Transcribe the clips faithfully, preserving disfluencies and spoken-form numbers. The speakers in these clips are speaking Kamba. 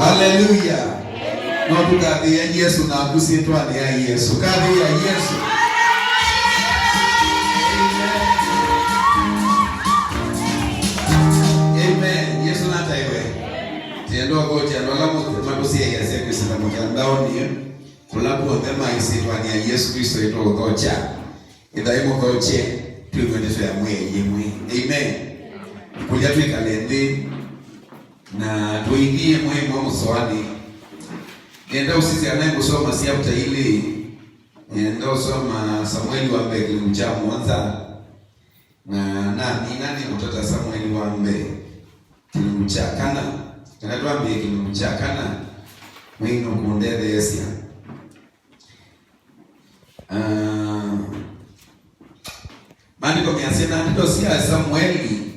Haleluya! No tũkathĩĩa Yesũ naku syĩtwanĩ ya Yesũ. Kathĩĩa Yesũ. Amen. Yesũ nataĩwe. Tienda ũthokya andũ ala matũsyaĩasya kwĩsĩla mũtandaonĩ, kũla kw'onthe maĩ syĩtwanĩ ya Yesũ Klĩsto ĩtwaũthokya. Ĩthaĩ mũthokye, twĩw'e ndeto ya Mwĩai ĩmwe. Amen. Kũlya twĩkale nthĩ na tũinie mwe ĩmwe mũsoanĩ. Nĩenda ũsisya naĩ kũsoma syapta ilĩ. Nĩenda ũsoma Samueli wa mbee kĩlungu kya mũonza. Na namina nĩ kũtata Samueli wa mbee kĩlungu kya kana. Kana twambĩe kĩlungu kya kana, Mwĩai nũkũndetheesya. Ah, Maandĩko measya, na ndeto sya Samueli,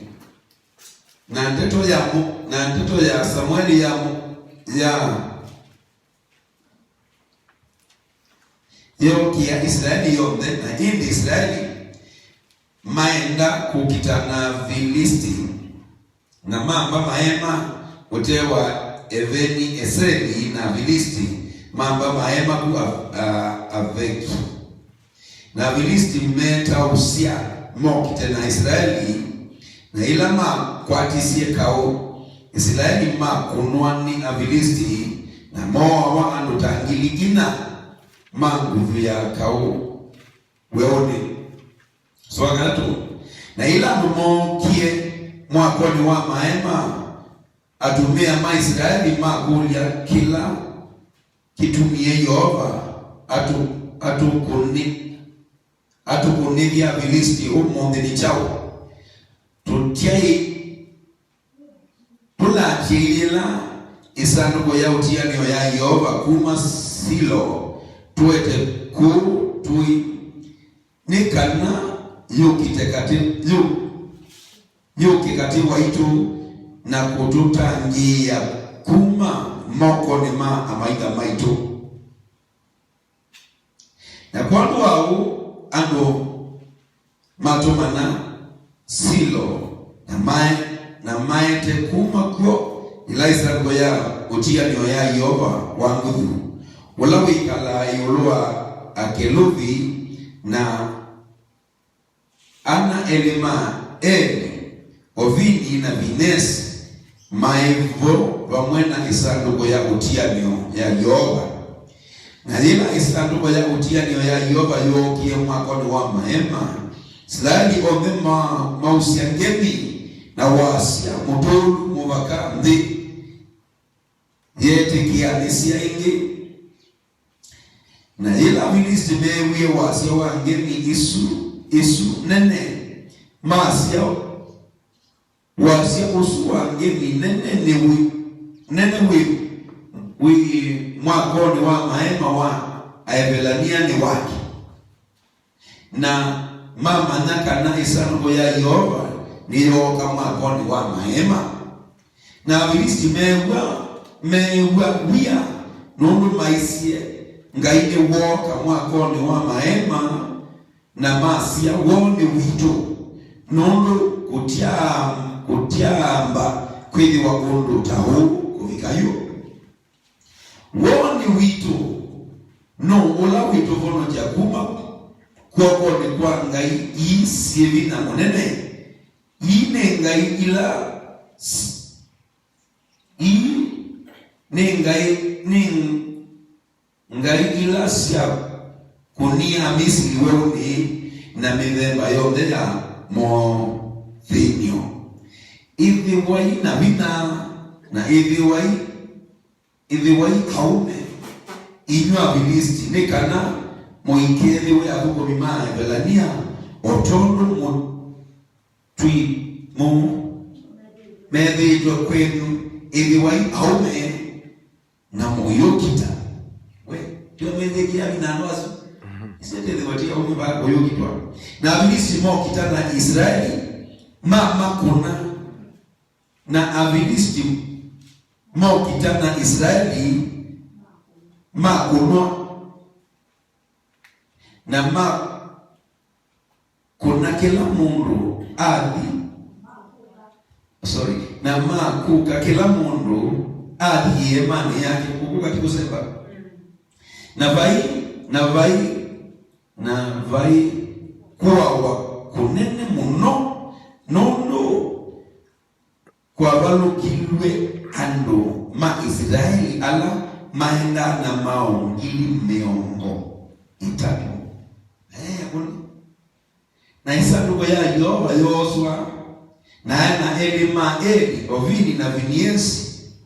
na ndeto ya mu-, na ndeto ya Samueli ya mu-, ya yokĩa Isilaeli yonthe, na ĩndĩ Isilaeli maenda kũkita na Vilisti. Na mamba maema ũtee wa Eveni-Eseli, na Afilisti mamba maema ku Af-, a-, Aveki. Na Afilisti meetaũsya mokite na Isilaeli, na yĩla makwatisye kaũ, Isilaeli makũnwa nĩ Afilisti, na mooawa andũ ta ngili ina ma nguthu ya kaũ weũnĩ. Sua katũ. Na yĩla andũ mookie mwakonĩ wa maema, atumĩa ma Isilaeli makũlya kĩla kĩtumie Yeova atũ-, atũkũnĩ-, atũkũnĩthya Afilisti ũmũnthĩ nĩ kyaũ? Tũtyaĩ Tũlatiĩlĩla ĩsandũkũ ya ũtianĩo ya Yeova kuma Silo tũete kũũ tũĩ, nĩ kana yũkite katĩ, yũ-, yũke katĩ waitũ na kũtũtangĩĩa kuma mokonĩ ma amaitha maitũ. Na kwondũ wa ũu, andũ matũmana Silo, na mae-, na maete kuma kw'o ĩla ĩsandũkũ ya ũtianĩo ya Yeova wa nguthu, ũla wĩkalaa ĩũlũ wa akeluvi, na ana elĩ ma Eli, Ovini na Vinesi, maĩ vo vamwe na ĩsandũkũ ya ũtianĩo ya Yeova. Na yĩla ĩsandũkũ ya ũtianĩo ya Yeova yookie mwakonĩ wa maema, Isilaeli onthe ma-, mausya ngemi na wasya mũtũlu mũvaka nthĩ yeetĩkĩanĩsya ĩngĩ. Na yĩla Afilisti meewie wasya wa ngemi isu, isu nene, masya, wasya ũsu wa ngemi nene nĩ wĩ, nene wĩ, wĩ mwakonĩ wa maema wa Aevelania nĩ wakĩ? Na mamanya kana ĩsandũkũ ya Yeova nĩyooka mwakonĩ wa maema. Na Afilisti meew'a, meew'a wia, nũndũ maisye, Ngai nĩwooka mwakonĩ wa maema, na masya, Woo nĩ witũ, nũndũ kũtya-, kũtyaamba kwĩthĩwa ũndũ ta ũu kũvika yu. Woo nĩ witũ, nũũ ũla wĩtũvonokya kuma kw'okonĩ kwa ngai ii syĩ vinya mũnene? Ii nĩ ngai ila s-, ii nĩ ngai, nĩ ngai ila syakũnie Amisili weũnĩ na mĩthemba yonthe ya mothĩny'o. Ĩthĩwai na vinya, na ĩthĩwai Ĩthĩwai aũme, inyw'ĩ Afilisti, nĩ kana mũikethĩwe athũkũmi ma Aevelania, o tondũ mũtwi-, mũ-, methĩĩtwe kwenyu. Ĩthĩwai aũme na mũyũkita. We, tio methĩkĩa vinya andũ asu? Isu tethĩwa ti aũme va kũyũkitwa. Na Afilisti mokita na Isilaeli, mamakũna. Na Afilisti mokita na Isilaeli makũnwa, na makũna kĩla mũndũ athi, sorry, na makũka kĩla mũndũ athi ĩeemanĩ yake kũkũ katĩ kũsemba. Na vai, na vai, na vai kũawa kũnene mũno, nũndũ kwavalũkilw'e andũ ma Isilaeli ala maendaa na maũ ngili mĩongo ĩtatũ. Ee, kũni. Na ĩsandũkũ ya Yeova yooswa, na ana elĩ ma Eli, Ovini na Viniesi,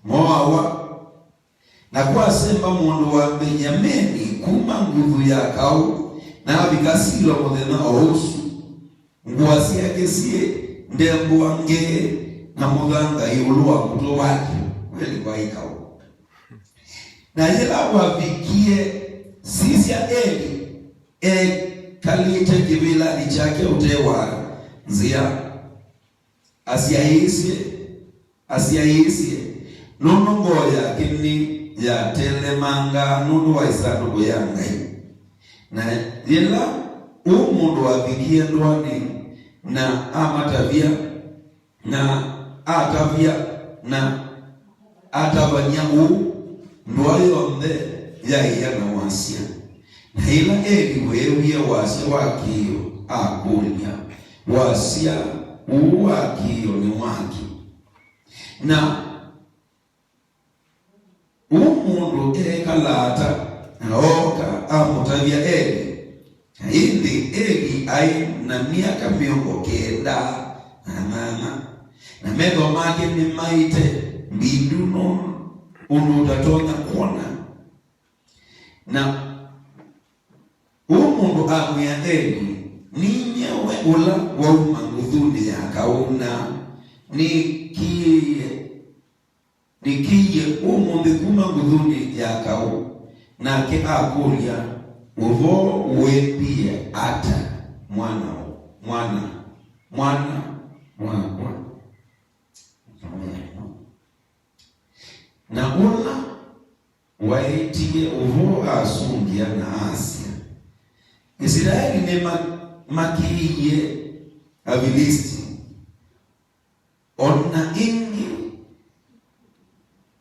mooawa. Na kwasemba mũndũ wa Mbenyamini kuma nguthu ya kaũ, na avika Silo mũthenya o ũsu, ngũa syake syĩ ndembũange na mũthanga ĩũlũ wa mũtwe wake. Kweli kwaĩ kaũ. Na yĩla wavikie, sisya, Eli ekalĩte kĩvĩlanĩ kyake ũtee wa nzĩa, asyaĩĩsye, asyaĩĩsye, nũndũ ngoo yake nĩyatelemangaa nũndũ wa ĩsandũkũ ya Ngai. Na yĩla ũ mũndũ wavikie ndũanĩ na amatavya, na atavya, na atavany'a ũu, ndũa yonthe yaĩa na wasya. Na yĩla Eli weewie wasya wa kĩĩo, akũlya, "Wasya ũũ wa kĩĩo nĩ wakĩ?" Na Ũ mũndũ eekalaa ata? Na ooka amũtavya Eli. Na ĩndĩ Eli aĩ na myaka mĩongo kenda na nyanya, na metho make nĩmaĩte mbindu no ũndũ ũtatonya kwona. Na ũ mũndũ amwĩa Eli, "Ninyie we ũla wauma nguthunĩ ya kaũ, na nĩkĩĩe nĩkĩie ũmũnthĩ kuma nguthunĩ ya kaũ." Nake akũlya, "Ũvoo ũendie ata, mwana, mwana, mwana wakwa?" Na ũla waetie ũvoo asũngĩa na asya, "Isilaeli nĩma-, makĩie Avilisiti." O na ĩngĩ,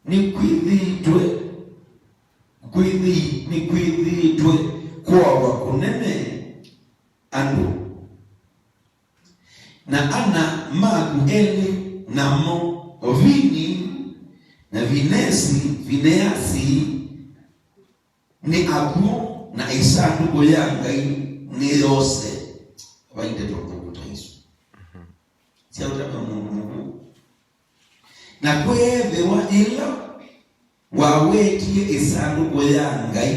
nĩkwĩthĩĩtwe, kwĩthĩ-, nĩkwĩthĩĩtwe kũawa kũnene andũ. Na ana maku elĩ namo, Ovini na Vinesi, Vineasi, nĩ akw'ũ, na ĩsandũkũ ya Ngai nĩyose. Vai ndeto nthũku ta isu. Syaũtavya mũndũ mũkũũ. Na kweethĩwa yĩla wawetie ĩsandũkũ ya Ngai,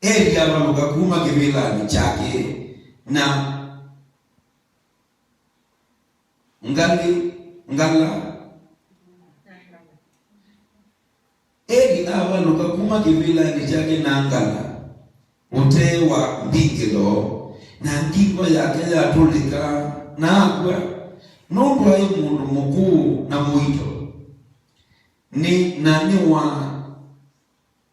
Eli avalũka kuma kĩvĩlanĩ kyake, na ngalĩ, ngala. Eli avalũka kuma kĩvĩlanĩ kyake na ngala, ũtee wa mbingĩlo, na ngingo yake yatũlĩka, na akw'a, nũndũ aĩ mũndũ mũkũũ na mũito. Nĩ, na nĩwa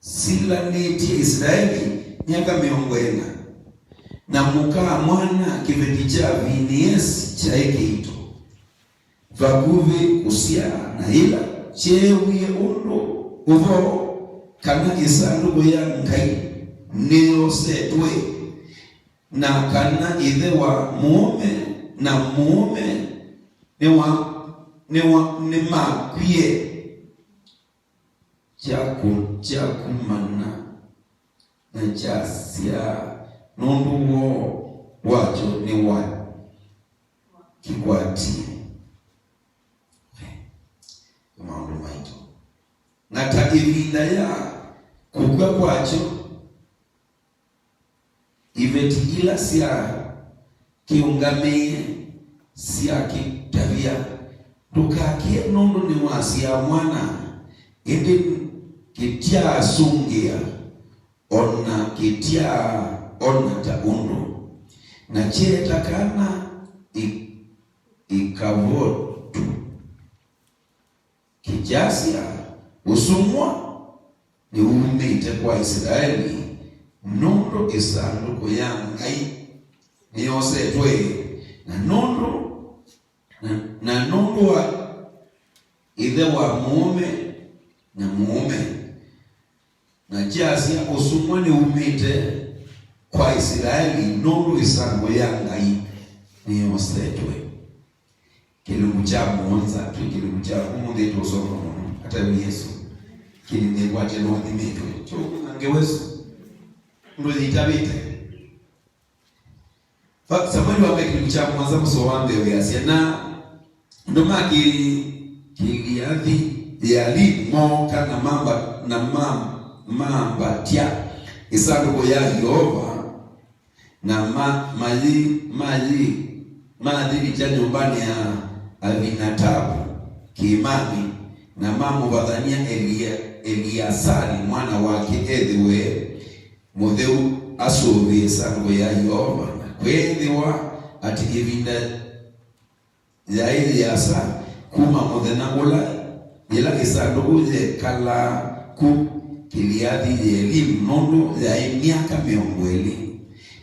silanĩtye Isilaeli myaka mĩongo ĩna, na mũka-a-mwana kĩveti kya Vineesi kyaĩ kĩito, vakuvĩ kũsyaa, na yĩla kyeewie ũndũ ũvoo kana ĩsandũkũ ya Ngai nĩyosetwe, na kana ĩthe wa mũũme na mũũme nĩwa, nĩwa, nĩmakwie, kyaku-, kyakumana na kyasyaa, nũndũ woo wakyo nĩ wa kĩkwatĩe. Nĩ maũndũ maito. Na ta ĩvinda ya kũkw'a kwakyo, iveti ila sya kĩũngamĩe syakĩtavya, "Ndũkakĩe, nũndũ nĩwasyaa mwana." Ĩndĩ kĩtyaasũngĩa, o na kĩtyaona ta ũndũ, na kyeeta kana ĩ-, ĩkavotu. Kĩkyasya, "Ũsũngwa nĩwumĩte kwa Isilaeli, nũndũ ĩsandũkũ ya Ngai nĩyosetwe, na nũndũ, na, na nũndũ wa ĩthe wa mũũme na mũũme. Na kyasya, ũsumwa nĩumĩte kwa Isilaeli, nũndũ ĩsandũkũ ya Ngai nĩyosetwe. Kĩlungu kya mũonza, twĩ kĩlungu kya ũmũnthĩ tũsoma mũno, atavye Yesũ, kĩlĩ nĩkwatya nũathimĩtwe. Kyo ngewesu, ũndũ yĩtavĩte. Va-, Samueli wa mbee kĩlungu kya mũonza mũsoa wa mbee wĩasya, na andũ ma Ki-, Kiliathi Yealimu mooka na mamba-, na ma-, mambatya ĩsandũkũ ya Yeova, na ma-, mayi-, mayi-, mayĩvikya nyũmbanĩ ya Avinatavu kĩĩmanĩ, na mamũvathany'a Elia-, Eliasali mwana wake ethĩwe mũtheu asũvĩe ĩsandũkũ ya Yeova. Na kweethĩwa atĩ ĩvinda yaĩ yĩasa kuma mũthenya ũla yĩla ĩsandũkũ yekalaa ku Kiliathi Yealimu, nũndũ yaĩ myaka mĩongo ĩlĩ.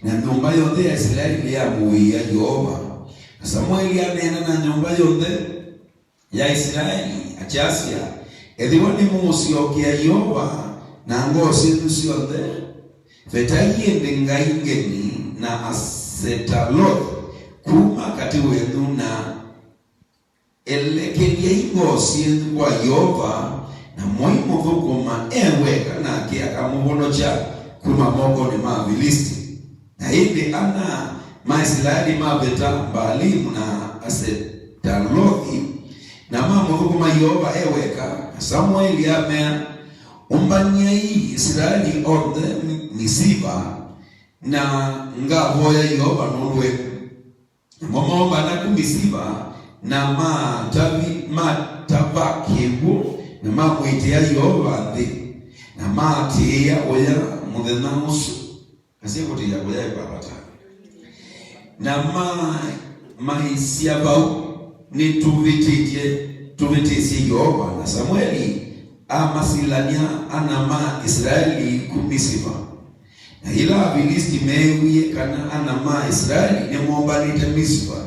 Na nyũmba yonthe ya Isilaeli nĩyamũĩĩa Yeova. Na Samueli aneena na nyũmba yonthe ya Isilaeli, akyasya, ethĩwa nĩmũũsyokea Yeova na ngoo syenyu syonthe, vetai ĩndĩ ngai ngeni na Asetalothi kuma katĩ wenyu, na elekelyai ngoo syenyu kwa Yeova, na mwaimũthũkũma e weka, nake akamũvonokya kuma mokonĩ ma Avilisiti. Na ĩndĩ ana ma Isilaeli maveta Mbaalimu na Asetalothi, na mamũthũkũma Yeova e weka. Na Samueli amea, ũmbany'ai Isilaeli onthe Misiva, na ngavoya Yeova nũndũ wenyu. Namo moombana ku Misiva, na matavi-, matava kĩw'ũ, na mamwĩtĩa Yeova nthĩ, na maatĩĩa ũya mũthenya ũsu. Asye kũtĩĩa kũyaĩ kwa vata. Na ma-, maisya vau, nĩtũvĩtĩtye, tũvĩtĩsye Yeova. Na Samueli amasilany'a ana ma Isilaeli ku Misiva. Na yĩla Avilisiti meewie kana ana ma Isilaeli nĩmombanĩte Misiva,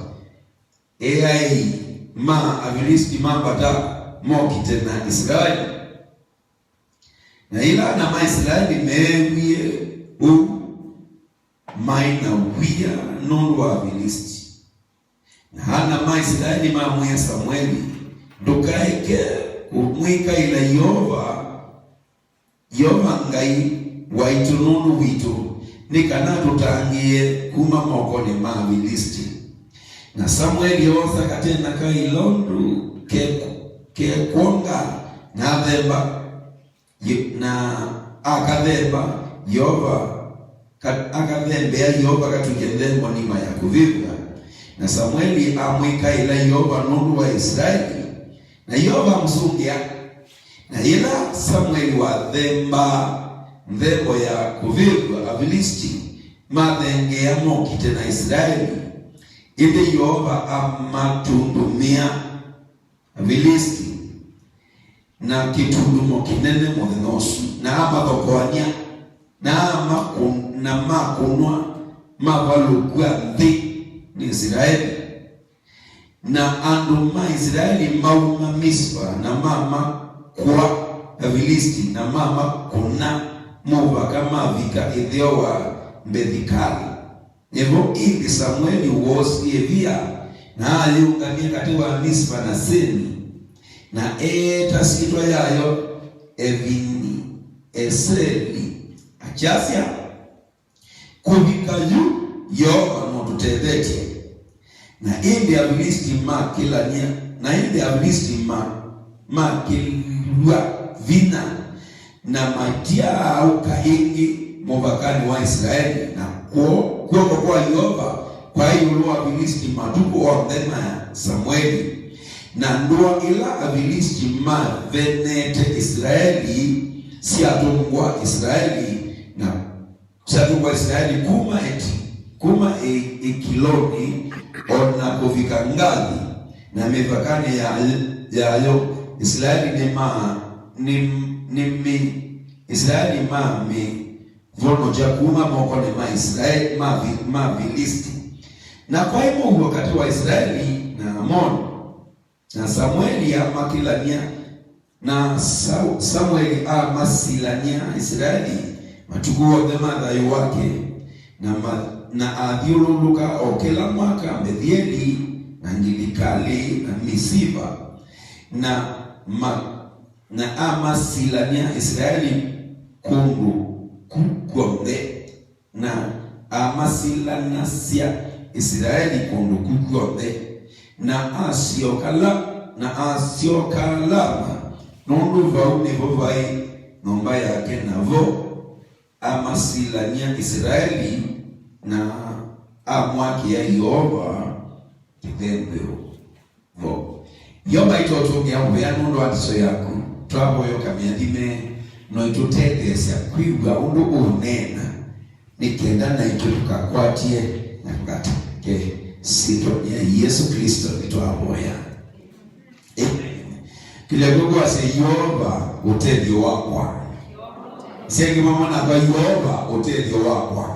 eai ma Avilisiti mambata mokite na Isilaeli. Na yĩla ana ma Isilaeli meewie ũu, maĩ na wia nũndũ wa Avilisiti. Na ana ma Isilaeli mamwĩa Samueli, ndũkaeke kũmwĩkaĩla Yeova, Yeova Ngai waitũ nũndũ witũ, nĩ kana atũtangĩĩe kuma mokonĩ ma Avilisiti. Na Samueli oosa katena ka ilondu ke, ke kwonga, na athemba, Ye-, na akathemba Yeova, ka-, akathembea Yeova katw'ĩke nthembo nima ya kũvĩvw'a. Na Samueli amwĩkaĩla Yeova nũndũ wa Isilaeli, na Yeova amũsũngĩa. Na yĩla Samueli wathembaa nthembo ya kũvĩvw'a, Avilisiti mathengeea mokite na Isilaeli, ĩndĩ Yeova amatundumĩa Avilisiti na kĩtundumo kĩnene mũthenya ũsu, na amathokoany'a, na amakũ-, na makũnwa mavalũkw'a nthĩ nĩ Isilaeli. Na andũ ma Isilaeli mauma Misiva, na mamakũa Avilisiti, na mamakũna mũvaka mavika ĩtheo wa Mbethi-kali. Nĩvo ĩndĩ Samueli woosie ĩvia, na ayĩũngamya katĩ wa Misiva na Seni, na eeta syĩtwa yayo Evini-eseli, akyasya, "Kũvika yu, Yeova nũtũtethetye." Na ĩndĩ Avilisiti makĩlany'a, na ĩndĩ Avilisiti ma-, makĩlw'a vinya, na matyaaũka ĩngĩ mũvakanĩ wa Isilaeli, na kwo-, kw'oko kwa Yeova kwaĩ ĩũlũ wa Avilisiti matukũ onthe ma Samueli. Na ndũa ila Avilisiti mavenete Isilaeli syatũngwa Isilaeli, na syatũngwa Isilaeli kuma Eti-, kuma E-, Ekiloni o na kũvika Ngathi, na mĩvakanĩ ya-, yayo. Isilaeli nĩma-, nĩ-, nĩmĩ-, Isilaeli mamĩvonokya kuma mokonĩ ma Isilaeli, ma Vi-, ma Vilisiti. Na kwaĩ mũuo katĩ wa Isilaeli na Amoni. Na Samueli amakĩlany'a Na Sa-, Samueli amasilany'a Isilaeli matukũ onthe ma thayũ wake, na ma-, na athyũlũlũka o kĩla mwaka Mbethieli, na Ngilikali, na Misiva, na ma-, na amasilany'a Isilaeli kũndũ ku kw'onthe. Na amasilanasya Isilaeli kũndũ ku kw'onthe, na asyoka La-, na asyoka Lama, nũndũ vau nĩvo vaĩ nyũmba yake, na vo amasilany'a Isilaeli, na amwakĩa Yeova kĩthembeo vo. Yeova, nĩtũũtũngĩa mũvea nũndũ wa ndeto yaku. Twavoya ũkamĩathime, no ĩtũtetheesya kwĩw'a ũndũ ũũneena, nĩ kenda naitũ tũkakwatye na tũkateke. Syĩtwanĩ ya Yesũ Klĩsto nĩtwavoya. Amen. Kĩlya kwĩkwasya, Yeova ũtethyo wakwa. Sya ĩngĩ vamwe nakwa, Yeova ũtethyo wakwa.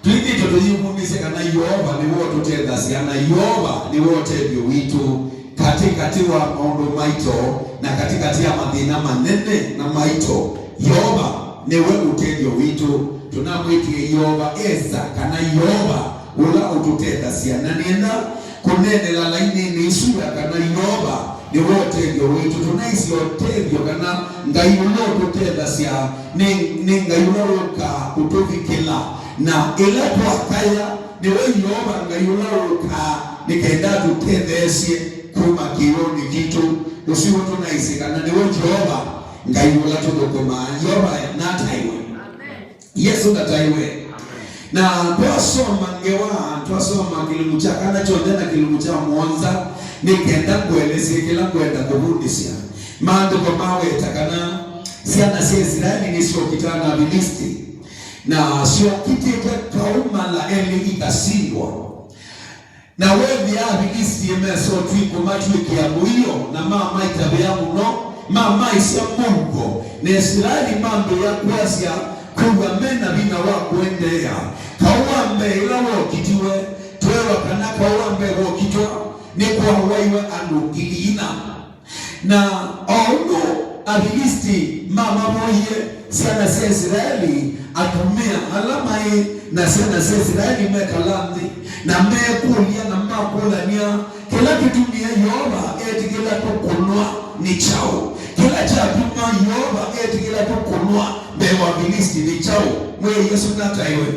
Twĩthĩĩtwe tũyĩkumĩsya kana Yeova nĩwe ũtũtethasya, na Yeova nĩwe ũtethyo witũ katĩkatĩ wa maũndũ maito, na katĩkatĩ ya mathĩna manene na maito. Yeova nĩwe ũtethyo witũ. Tũnamwĩtie Yeova Esa, kana Yeova ũla ũtũtethasya. Na nĩenda kũneenela lainĩnĩ ĩsu ya kana Yeova nĩwe ũtethyo witũ. Tũnaisye ũtethyo kana Ngai ũla ũtũtethasya nĩ, nĩ Ngai ũla wũkaa kũtũvikĩla. Na ĩla twakaya, nĩwe Yeova Ngai ũla wũkaa nĩ kenda atũtetheesye kuma kĩw'ũnĩ kitũ. Ũsu w'o tũnaisye kana nĩwe Yeova Ngai ũla tũthũkũmaa. Yeova nataĩwe. Yesũ ndataiwe. Na twasoma ngewa, twasoma kĩlungu kya kana kyonthe na kĩlungu kya mũonza, nĩ kenda ngũelesye kĩla ngwenda kũvundĩsya. Maandĩko maweta kana syana sya Isilaeli nĩsyokita na Avilisti, na syokitĩte kaũ mala elĩ ikasindwa. Na weethĩa Avilisti meso twĩ kũmatw'ĩkĩa mũio, na mamaitavĩa mũno, mamaisya mũuko, na Isilaeli mambĩĩa kwasya kwĩw'a me na vinya wa kũendeea. Kaũ wa mbee ĩla wokitiwe, tweewa kana kaũ wa mbee wokitwa, nĩkwawaiwe andũ ngili ina. Na o ũndũ Avilisti mamavoyie syana sya Isilaeli, atumĩa ala maĩ na syana sya Isilaeli mekala nthĩ na meekũlya na makũlany'a, kĩla kĩtumie Yeova etĩkĩla tũkũnwa nĩ kyaũ? Kĩla kyatuma Yeova etĩkĩla tũkũnwa mbee wa Avilisti nĩ kyaũ? Mwĩai Yesũ nataĩwe.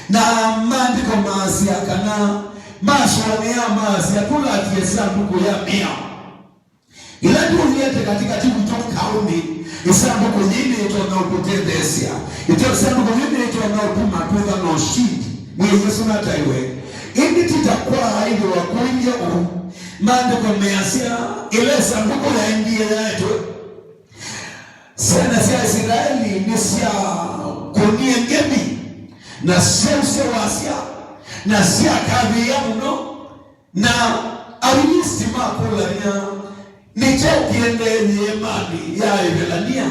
Na maandĩko maasya kana masũanĩa, maasya, tũlatie ĩsandũkũ ya mĩao. Ĩla tũilyete katĩkatĩ witũ kaũnĩ, ĩsandũkũ yĩĩ nĩĩtonya ũtũtetheesya. Ĩto ĩsandũkũ yĩĩ nĩĩtonya ũtuma twĩtha na ũshindi. Mwĩai Yesũ nataĩwe. Ĩndĩ ti ta kwaaĩthĩwa kũilye ũu. Maandĩko measya, ĩla ĩsandũkũ yaendie yaetwe, syana sya Isilaeli nĩsyakũnie ngemi, na syausya wasya, na syakathĩĩa mũno. Na Avilisti makũlany'a, nĩ kyaũ kĩendee ĩeemanĩ ya Aevelania?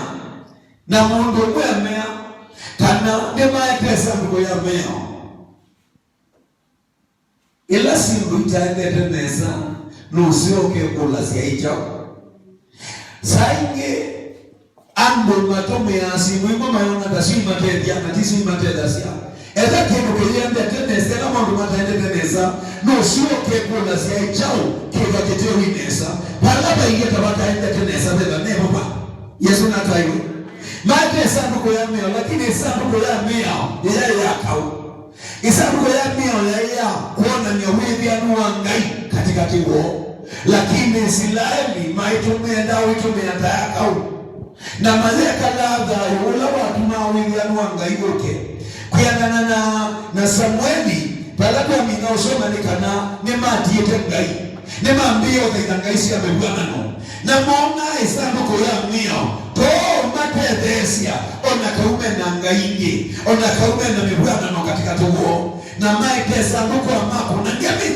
Na mũndũ ũmwe amea kana nĩmaete ĩsandũkũ ya mĩao. Ĩla syĩndũ itaendete nesa, nũseo ũkekũlasya ĩ kyaũ? Saa ingĩ andũ matũmĩaa syĩndũ imwe mayona ta syo imatethya, na ti syo imatethasya. Ethĩwa kĩndũ kĩyendete nesa, ĩla maũndũ mataendete nesa, nũseo ũkekũlasya ĩ kyaũ kĩva kĩtewi nesa? Vala vailye ta vataendete nesa, veva nevo va? Yesũ nataĩwe. Maete ĩsandũkũ ya mĩao, lakini ĩsandũkũ ya mĩao yaĩ ya kaũ? Ĩsandũkũ ya mĩao yaĩ ya kwonany'a wĩthĩanu wa Ngai katĩkatĩ woo, lakini Isilaeli maitũmĩaa wĩtũmĩa ta ya kaũ, na mayekalaa thayũ ũla watumaa wĩthĩanu wa Ngai ũke. Kwĩanana na, na Samueli, vala twamina ũsoma nĩ kana nĩmatiĩte Ngai. Nĩmambĩĩe ũthaitha ngai sya mĩvw'anano, na moonaa ĩsandũkũ ya mĩao too ũmatetheesya, o na kau me na ngai ingĩ, o na kau me na mĩvw'anano katĩkatĩ woo, na maete ĩsandũkũ amakũna ngemi.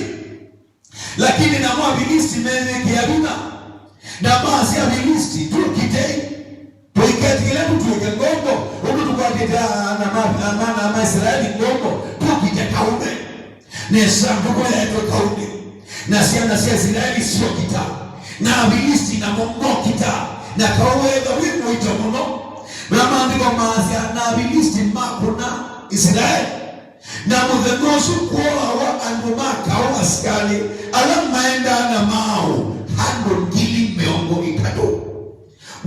Lakini namo Avilisti meeyĩkĩa vinya, na maasya, Avilisti, tũkitei. Tũiketĩkĩle tũtw'ĩke ngombo, ũndũ tũkwatĩte ana ma, ana ma Isilaeli ngombo, tũkite kaũme. Na ĩsandũkũ yaetwe kaũnĩ, na syana sya Isilaeli syokita. Na Avilisiti namo mokita, na kaũ weethwa wĩ mũito mũno. Na maandĩko maasya, na Avilisiti makũna Isilaeli. Na mũthenya ũsu kwooawa andũ ma kaũ asikalĩ ala maendaa na maaũ andũ ngili mĩongo ĩtatũ.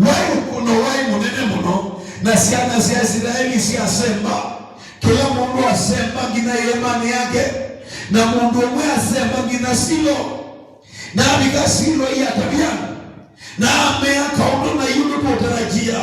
Waĩ ũkũno waĩ mũnene mũno, na syana sya Isilaeli syasemba, kĩla mũndũ asemba nginya ĩeemanĩ yake, na mũndũ ũmwe asemba nginya Silo. Na avika Silo iatavya, na amea, kaũndũ na yu nĩtũtarajia.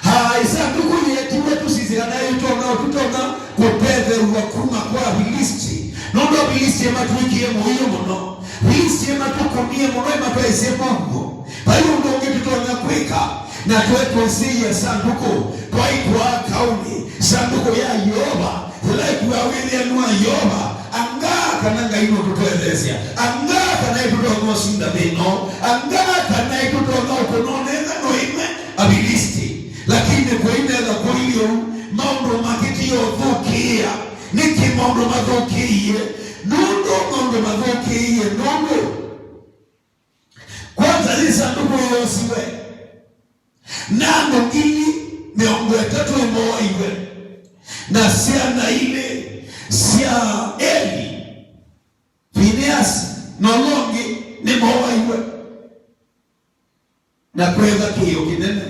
Aa, ĩsandũkũ yĩetiwe tũsisye kana ĩtonya, tũtonya kũtetheew'a kuma kwa Avilisiti, nũndũ Avilisiti matwĩkie mũio mũno. Avilisiti matũkũnie mũno, matwaisye maw'o. Vai ũndũ ũngĩ tũtonya kwĩka, na tũetũsĩie ĩsandũkũ, twaitwaa kaũnĩ, ĩsandũkũ ya Yeova. Yĩla ĩkuaa wĩthĩanu wa Yeova, anga kana Ngai nũtũtetheesya, anga kana nĩtũtonya ũsinda thĩna ũũ, anga kana nĩtũtonya ũkũna ũneenano ĩmwe Avilisiti. Lakini kũinetha kũilyĩ ũu, maũndũ makĩtie ũthũkĩĩa. Nĩkĩ maũndũ mathũkĩie? Nũndũ maũndũ mathũkĩie nũndũ, kwanza, yĩ ĩsandũkũ yosiwe, na andũ ngili mĩongo ĩtatũ nĩmooaiwe, na syana ilĩ sya Eli, Vineasi na ũla ũngĩ, nĩmooaiwe, na kweethwa kĩĩo kĩnene.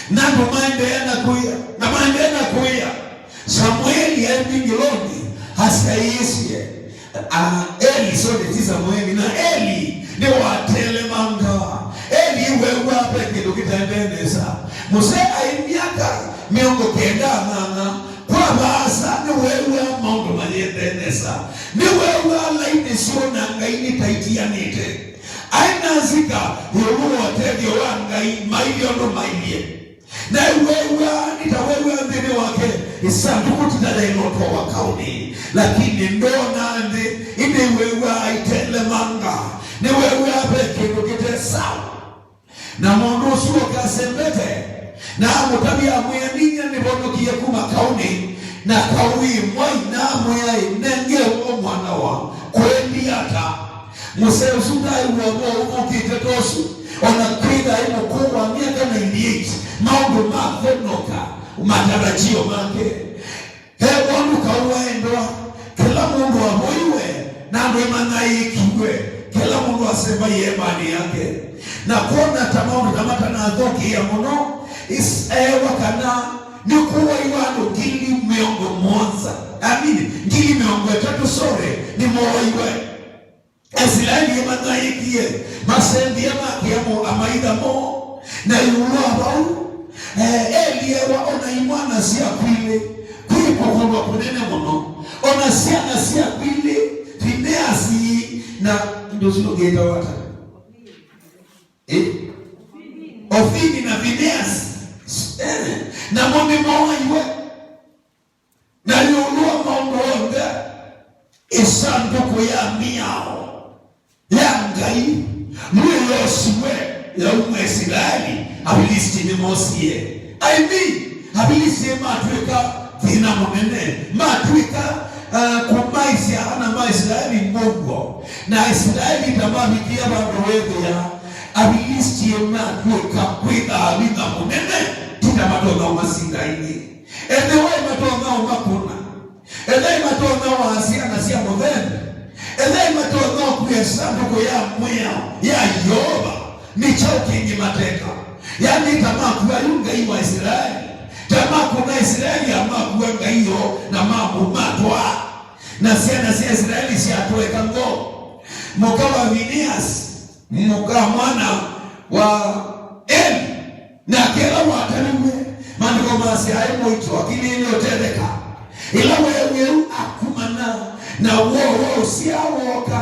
Na andũ maendeea na kũĩa, na maendeea na kũĩa. Samueli aĩ mbingĩlonĩ, asyaĩĩsye, a, Eli, sorry, ti Samueli, na Eli nĩwatelemangaa. Eli weew'aa ve kĩndũ kĩtaendee nesa. Mũsee aĩ myaka mĩongo kenda na nyanya, kwa vaasa nĩweew'aa maũndũ mayendee nesa. Nĩweew'aa lainĩ syoo na Ngai nĩ ta itianĩte. Aĩ na nzika ĩũlũ wa ũtethyo wa Ngai, mailyĩ ũndũ mailyĩ. Na weew'aa, nĩ ta weew'aa nthĩnĩ wake, ĩsandũkũ ti ta yaĩle ũtwawa kaũnĩ, lakini ndoonaa nthĩ, ĩndĩ weew'aa aitelemanga. Nĩweew'aa ve kĩndũ kĩte sawa. Na mũndũ ũsu ũkasembete, na amũtavya, amwĩa, "Ninyie nĩvonokie kuma kaũnĩ, na kaũ wĩ mwai?" Na amwĩa, "Nengee ũũ mwana wa kwendia ata?" Mũsee ũsu ndaaĩw'a ũvoo ũthũkĩte ta ũsu, o na kwĩthwa aĩ mũkũũ wa myaka ninety-eight, maũndũ mathonoka matarajio make. He wondu kaũ waendwa, kĩla mũndũ avoiwe, na andũ nĩmanyaĩĩkiw'e, kĩla mũndũ asemba ĩeemanĩ yake. Na kwona ta maũndũ ta matanathũkĩĩa mũno, is-, eewa kana nĩkũwaiwe andũ ngili mĩongo mũonza, I mean, ngili mĩongo ĩtatũ, sorry, nĩmooaiwe. Aisilaeli nĩmanyaĩĩkie, masembie makĩa mo-, amaitha moo. Na ĩũlũ wa vau, eh, Eli eewa o na imwana syaku ilĩ, kwĩ kũkũlw'a kũnene mũno, o na syana syaku ilĩ, Fineasi na, ndio sio ngeta wata. Eh? Ofini na Fineasi. Eh, namo nĩmooaiwe. Na ĩũlũ wa maũndũ onthe, ĩsandũkũ ya mĩao ya Ngai nĩyosiwe yauma Isilaeli, Avilisiti nĩmosie. I mean, Avilisiti matw'ĩka thĩna mũnene, matw'ĩka, uh, kũmaisya ana ma Isilaeli mũuo. Na Isilaeli ta mavikie vandũ weethĩa Avilisiti matw'ĩka kwĩthaa vinya mũnene, ti ta matonya ũmasinda ĩngĩ. Ethĩwa matonya ũmakũna, ethĩwa matonya ũaa syana sya mũthemba, ethĩwa matonya ũkua ĩsandũkũ ya mwĩao ya Yeova, nĩ kyaũ kĩngĩ mateka? Yaani, ta makua yu Ngai wa Isilaeli, ta makũna Isilaeli, amakua Ngai yo, na mamũmatwaa. Na syana sya Isilaeli syatũeka ngoo. Mũka wa Vineasi, mũka mwana wa Eli, nake ĩla wataliw'e, maandĩko masya aĩ mũito akilĩĩle ũtetheka. Ĩla weew'ie ũu akumana, na woo wa ũsyaa wooka,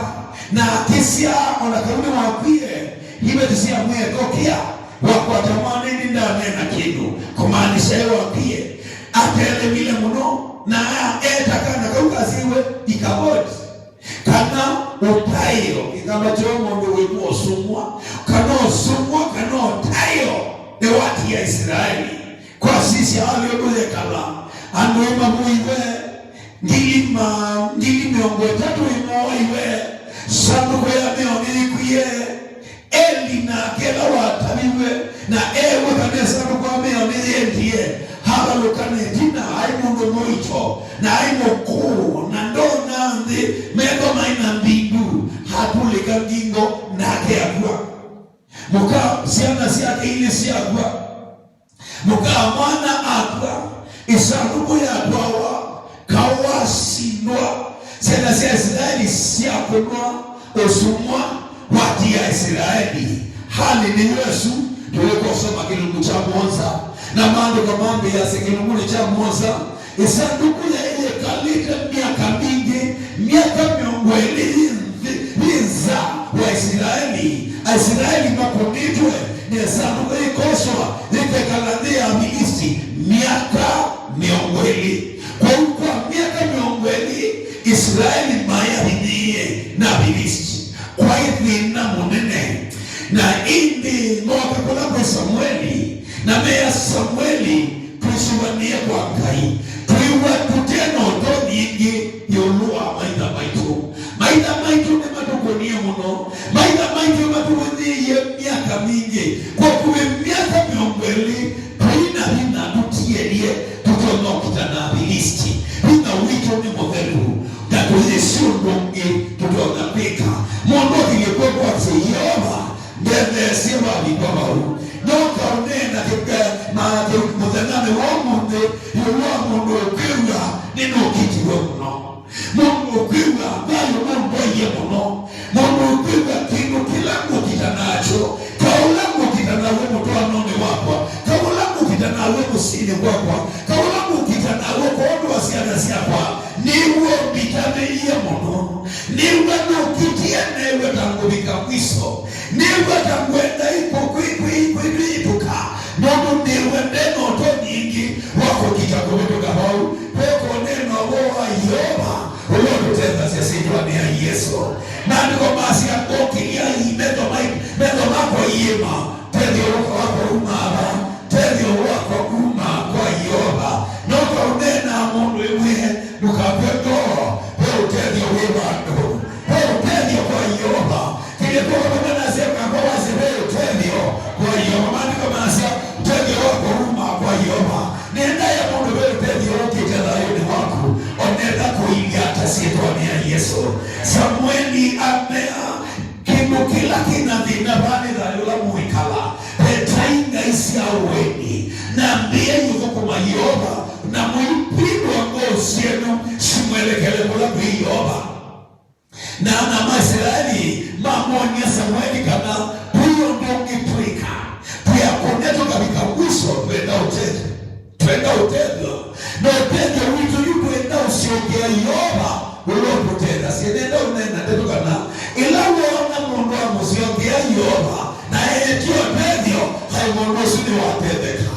na akĩsyaa, o na kau nĩwakwie, iveti syamwĩa, "Kokĩa, wakwata mwana ĩndĩ ndaneena kĩndũ," kũmaanisya ewakwie. Atelemile mũno, na eeta kana kau kasyaiwe Ikavoti. Kana ũtaĩo, kĩkamba kya mũndũ wĩtwa ũsũngwa, kana ũsũngwa, kana ũtaĩo nĩwatia Isilaeli. Kwa sisya alĩ ũndũ yekala, andũ ĩmavoiwe, ngili ma-, ngili mĩongo ĩtatũ ĩmooaiwe, sandũkũ ya mĩao nĩyĩkwie, Eli nake ĩla wataviw'e na eew'a kana ĩsandũkũ ya mĩao nĩyendie, avalũka na ĩtina, aĩ mũndũ mũito, na aĩ mũkũũ, na ndoona nthĩ, metho maĩ na mbindu, atulĩka ngingo, nake akw'a. Mũka syana syake ilĩ syakw'a. Mũka mwana akw'a, ĩsandũkũ yatwawa, kaũ wasindwa, syana sya Isilaeli syakũnwa, ũsumwa watia Isilaeli. Hali nĩ Yesu, tũlĩkosoma kĩlungu kya mũonza, na maandĩko mambĩĩasya kĩlungunĩ kya mũonza, ĩsandũkũ yaĩ yĩkalĩte myaka mingĩ, myaka mĩongo ĩlĩ yĩ nthĩ, yĩ nza wa Isilaeli. Aisilaeli makũnĩtwe nĩ ĩsandũkũ yĩkoswa yĩkekala nthĩ ya Avilisiti myaka mĩongo ĩlĩ. Kwoou kwa myaka mĩongo ĩlĩ, Isilaeli mayavinyĩĩe na Avilisiti. Kwaĩ thĩna mũnene. Na ĩndĩ mooka kũla kwĩ Samueli, na meea Samueli, "Twĩsũvanĩe kwa Ngai, twĩw'a tũte na ũtonyi ĩngĩ ĩũlũ wa maitha maitũ. Maitha maitũ nĩmatũkũnie mũno, maitha maitũ matũvũnyĩĩie myaka mingĩ, kwa ũkuvĩ myaka mĩongo ĩlĩ, tũi na vinya tũtielye tũtonya ũkita na Avilisiti. Vinya witũ nĩ mũthelu, na tũyĩsĩ ũndũ ũngĩ tũtonya kwĩka." Mũndũ akilyĩ kw'oko asye, "Yeova, ndetheesye vavikwa vau." Noka ũneena kĩka-, na kĩ-, mũthenyanĩ wa ũmũnthĩ ĩũlũ wa mũndũ ũkwĩw'a nĩnũkitiwe mũno. Mũndũ ũkwĩw'a thayũ nũndwaie mũno. Mũndũ ũkwĩw'a kĩndũ kĩla ngũkita nakyo, kaũla ngũkita naw'o mũtwaanonĩ wakwa, kaũla ngũkita naw'o mũsyĩnĩ kwakwa, kaũla ngũkita naw'o kwondũ wa syana syakwa, nĩw'o mbĩtanĩie mũno. Nĩw'a nũkitie, neew'a ta ngũvika mwiso. Nĩw'a ta ngwenda ĩkũ-, kwĩ-, kwĩ-, kwĩvĩtũka, nũndũ nĩw'a nde na ũtonyi ĩngĩ wa kũkita kũvĩtũka vau. Ve kũneena ũvoo wa Yeova ũla ũtũtethasya syĩtwanĩ ya Yesũ. Maandĩko masya, "Ngokĩlyai metho mai-, metho makwa iĩma, tethyo wakwa uma va? Tethyo wakwa uma kwa Yeova." Noka ũneenaa mũndũ ĩmwe, ndũkakw'e ngoo, ve ũtethyo wĩ vandũ. Ve ũtethyo kwa Yeova. Kĩlĩko vamwe nasya, ngakwa wasya ve ũtethyo kwa Yeova. Maandĩko masya, "Ũtethyo wakwa uma kwa Yeova." Nĩendaĩa mũndũ ve ũtethyo ũkĩte thayũnĩ waku, onetha kũilya ata syĩtwanĩ ya Yesũ. Samueli amea, "Kĩndũ kĩla kĩna thĩna vaa nĩ thayũ ũla mũĩkala. Vetai ngai sya ũeni, na mbĩai ũthũkũma Yeova, na mũivindũa ngoo syenyu simwelekele kũla kwĩ Yeova." Na ana ma Isilaeli mamwony'a Samueli kana tũi ũndũ ũngĩ twĩka. Twĩakũne tũkavika mwiso, twenda ũtethyo. Twenda ũtethyo. Na ũtethyo witũ yu twenda ũsyokea Yeova ũla ũtũtethasya. Nenda ũneena ndeto kana ĩla woona mũndũ amũsyokea Yeova, na eetye ũtethyo, kaĩ mũndũ ũsu nĩwatetheka.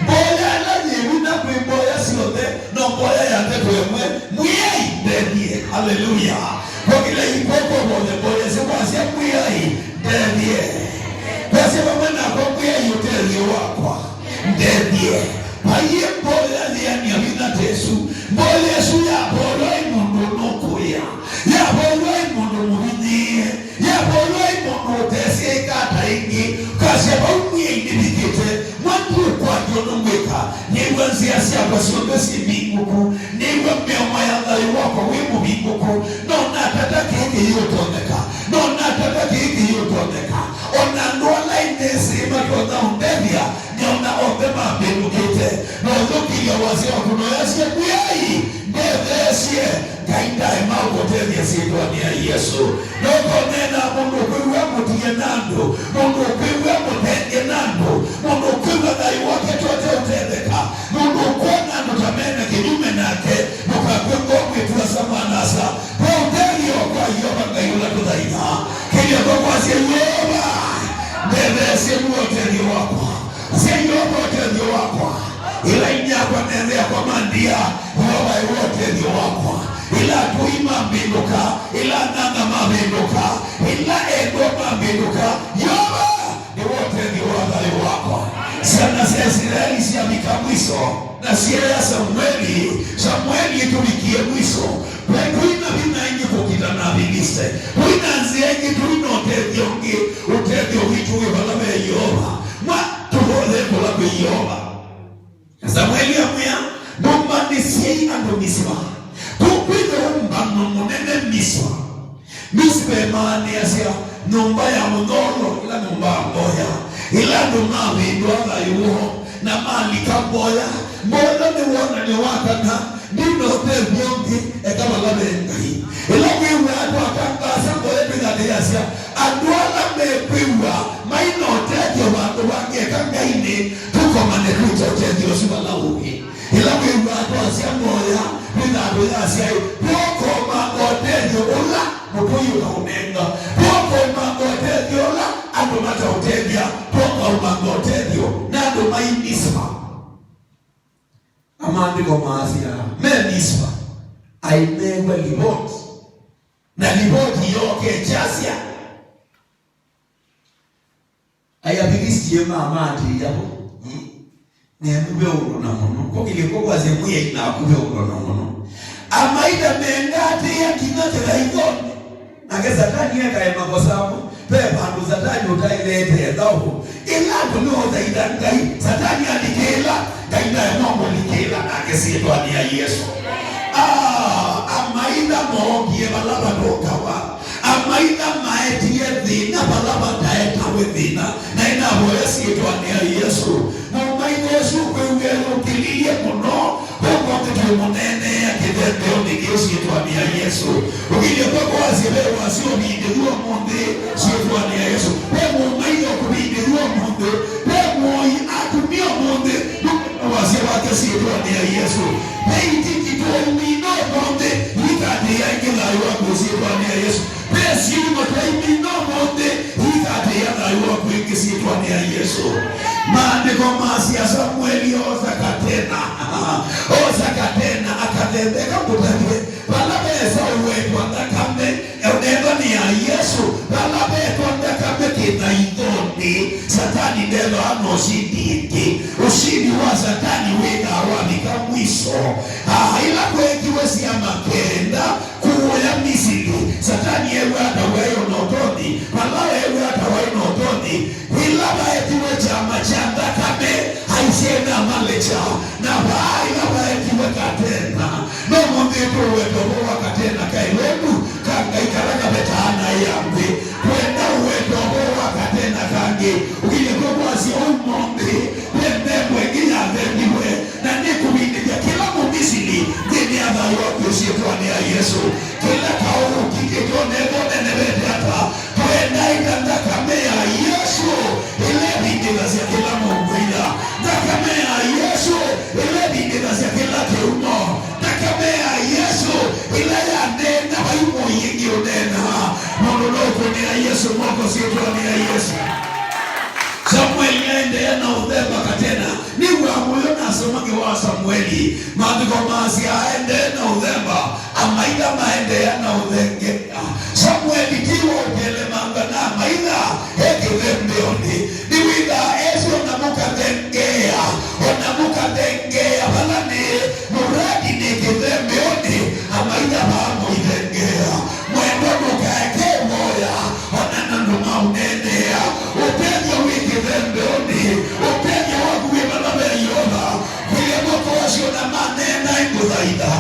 Mboya ĩla yĩ vinya kwĩ mboya syonthe, no mboya ya ndeto ĩmwe, "Mwĩai, ndethye." Haleluya! Kwakĩla ikw'o kũvoya mboya sya kwasya, "Mwĩai, ndethye." Kwasya vamwe nakwa, "Mwĩai, ũtethyo wakwa, ndethye." Vaiĩ mboya yĩanĩa vinya ta ĩsu. Mboya ĩsu yavoywa ĩ mũndũ ũnũkũĩa, yavoywa ĩ mũndũ mũvinyĩĩe. Yavoywa ĩ mũndũ ũtesĩ ĩka ata ĩngĩ, kasya vau Mwĩai nĩvikĩte, mwa ndiũkwatya ũndũ ngwĩka, nĩw'a nzĩa syakwa syonthe syĩ mbingũku, nĩw'a mĩomo ya thayũ wakwa wĩ mũvingũku, no natata kĩĩ kĩyĩũtonyeka, no natata kĩĩ kĩyĩũtonyeka, o na andũ ala ĩnĩsĩ matonya ũndethya, nĩona onthe mambĩndũkĩte, na ũthũkĩlya wasya waku noyasya, "Mwĩai, ndetheesye." Ngai ndaema ũkũtethya syĩtwanĩ ya Yesũ. Nokonena mũndũ ũkwĩw'a mũtie na andũ, mũndũ ũkwĩw'a mũtethye na andũ, mũndũ ũkwĩw'a thayũ wake tyote ũtetheka, mũndũ ũkwona andũ ta mena kĩnyume nake, ndũkakw'e ngoo mwĩtu asa mwana asa. Ve ũtethyo kwa Yeova Ngai ũla tũthaithaa. Kĩlya kwa kwasya, "Yeova, ndetheesye nĩwe ũtethyo wakwa." Sya, "Yeova ũtethyo wakwa." Ĩla inyakwa na ĩthe yakwa mandia, Yeova ĩwe ũtethyo wakwa. Ĩla atũi mambĩndũka, ĩla anyanya mavĩndũka, ĩla endwa mambĩndũka, Yeova nĩwe ũtethyo wa thayũ wakwa. Syana sya Isilaeli syavika mwiso, na syeea Samueli, "Samueli, tũvikie mwiso. Ve tũi na vinya ĩngĩ kũkita na Avilisiti. Tũi na nzĩa ĩngĩ, tũi na ũtethyo ũngĩ, ũtethyo Tũĩ vala ve Yeova. Mwa tũvoye kũla kwĩ Yeova. Samueli amwĩa, "Ndũmbanĩsyei andũ Misiva. Kũu kwĩthĩwa ũmbano mũnene Misiva." Misiva ĩmaanĩasya nyũmba ya mũtholo, ĩla nyũmba ya mboya, ĩla andũ mavĩndũa thayũ woo na malika mboya. Mboya nĩ wonany'o wa kana ndina ũtethyo ũngĩ eka vala ve Ngai. Ĩla wĩw'aa twatangaasa mboya twĩthatĩĩasya, andũ ala mekwĩw'a mai na ũtethyo vandũ vangĩ eka Ngainĩ, tũkomane twĩte ũtethyo ũsu vala ũngĩ. Ĩla wĩw'aa twasya mboya, twĩthaa tũyasya, "Ĩ, twokomanga ũtethyo ũla mũtũi ũtaũnenga, twokomanga ũtethyo ũla andũ mataũtethya, twokomanga ũtethyo na andũ mai Misiva." Maandĩko maasya, me Misiva, aineew'a livoti, na livoti yooka ĩkyasya, Ai Avilisiti mamaatĩĩa vo, "Ĩ, nenu ve ũndũ na mũno. Kũkilye kũkwasya Mwĩai naku ve ũndũ na mũno." Amaitha mengatĩĩa kinya kĩthaithonĩ. Nake Satani ekae makosa amwe. Ve vandũ Satani ũtaĩlĩte thaũ. Ĩla andũ meũthaitha Ngai, Satani alikĩĩla. Ngai ndaema ũmũlikĩĩla nake syĩtwanĩ ya Yesũ. Ah, amaitha mookie vala vatũkawa. Amaitha maetie thĩna vala vataetawe thĩna, na ĩnavoya syĩtwanĩ ya Yesũ. Mũmaitha ũsu ũkwĩw'a eyũkĩlilye mũno, ũmũnthĩ twĩmũneenea kĩthembeonĩ kĩĩ syĩtwanĩ ya Yesũ. Ũkilye kwakwa wasye ve wasya ũvindĩthw'a ũmũnthĩ syĩtwanĩ ya Yesũ. Ve mũmaitha ũkũvindĩthw'a ũmũnthĩ. Ve mũoi atumie ũmũnthĩ. Nũkwenda wasya wake syĩtwanĩ ya Yesũ. Ve itingi twaimina ũmũnthĩ, ikatĩĩa ĩngĩ thayũ waku syĩtwanĩ ya Yesũ. Ve syuma twaimina ũmũnthĩ, ikatĩĩa thayũ waku ĩngĩ syĩtwanĩ ya Yesũ. Maandĩko maasya Samueli oosa katena. Oosa katena, akathembeka kũtavye. Vala ve Esaũ wetwa nthakame, enethwa nĩ ya Yesũ, vala vetwa nthakame kĩthaithonĩ, Satani ndethĩawa na ũsindi ĩngĩ. Ũsindi wa Satani wĩthaa wavika mwiso. Aa, ĩla kweekiwe syama kenda kũũya Misili, Satani eew'aa ta waĩ o na ũtonyi, Malao eew'aa ta waĩ na ũtonyi. Ĩla vaetiwe kyama kya nthakame, aisye na Amalekya, na vaa ĩla vaetiwe katena. No mũnthĩ tũweta ũvoo wa katena kaĩ wenyu ka Ngai kala kavetaa naĩ ya nthĩ. Twenda ũweta ũvoo wa katena kangĩ. Ũkilye kw'o kwasya ũmũnthĩ, ve nthembo ĩngĩ yathembiwe, na nĩkũvindĩthya kĩla Mũmisili nthĩnĩ ya thayũ waku ĩsyĩtwanĩ ya Yesũ. Kĩla kaũũki kĩtonethwa nenevete ata, twendaĩte nthakame ya Yesũ ĩla ĩvindĩthasya kĩla mũngũitha. Nthakame ya Yesũ ĩla ĩvindĩthasya kĩla kĩuno. Nthakame ya Yesũ ĩla yaneena vai mũoi ĩngĩ ũneenaa. Mũndũ no ũkũnĩa Yesũ moko syĩtwanĩ ya Yesũ. Samueli aendeea na ũthemba katena. Nĩw'aa mũyo nasoma ngewa wa Samueli. Maandĩko maasya aendee na ũthemba, amaitha maendeea na ũthengeea. Samueli ti wa ũtelemanga na amaitha e kĩthembeonĩ. Nĩwĩthaa esĩ o na mũkathengeea, o na mũkathengeea vala nĩ, mũradi nĩ kĩthembeonĩ, amaitha vaa mũithengeea. Mwendwa, ndũkaeke ũvoya, o na andũ maũneenea. Ũtethyo wĩ kĩthembeonĩ, ũtethyo waku wĩ vala ve Yeova. Kĩlya moko asu o na maneena, ĩngũthaitha,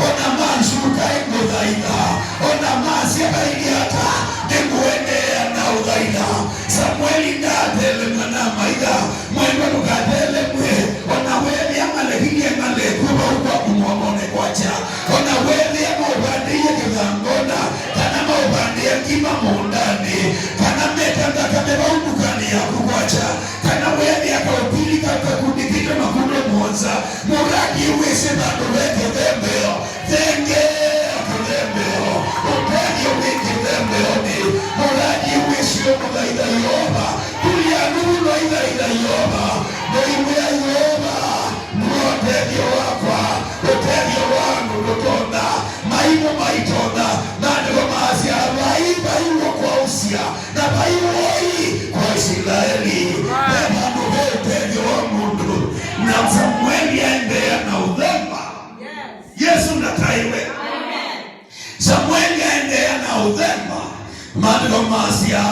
o na mansuka, ĩngũthaitha, o na masya vailye ata, nĩngũendeea na ũthaitha. Samueli ndaatelemw'a na amaitha. Mwendwa, ndũkatelemw'e. O na weethĩa malekilyĩ malekw'e vau kwaku mũomonĩ kwakya, o na weethĩa maũvandĩie kĩthangona, kana maũvandĩa ngima mũũndanĩ, kana meta nthakame vau ndukanĩ yaku kwakya, kana weethĩa kaũpili kau kakundĩkĩtwe makundũ mũonza, mũradi wĩsĩ vandũ ve kĩthembeo, thengeea kĩthembeo, ũtethyo wĩ kĩthembeonĩ, mũradi wĩsĩ ũmũthaitha Yeova, tulia nduvu na ithaitha Yeova, mũimwĩa Yeova, nĩwe ũtethyo wakwa, ũtethyo wa andũ ndũtonya, maimũ maitonya. Maandĩko maasya, vai, vai w'o kwausya, na vai woi kwa Isilaeli. Ve vandũ ve ũtethyo wa mũndũ. Na Samueli aendeea na ũthemba. Yesũ ndataĩwe. Samueli aendeea na ũthemba. Maandĩko maasya,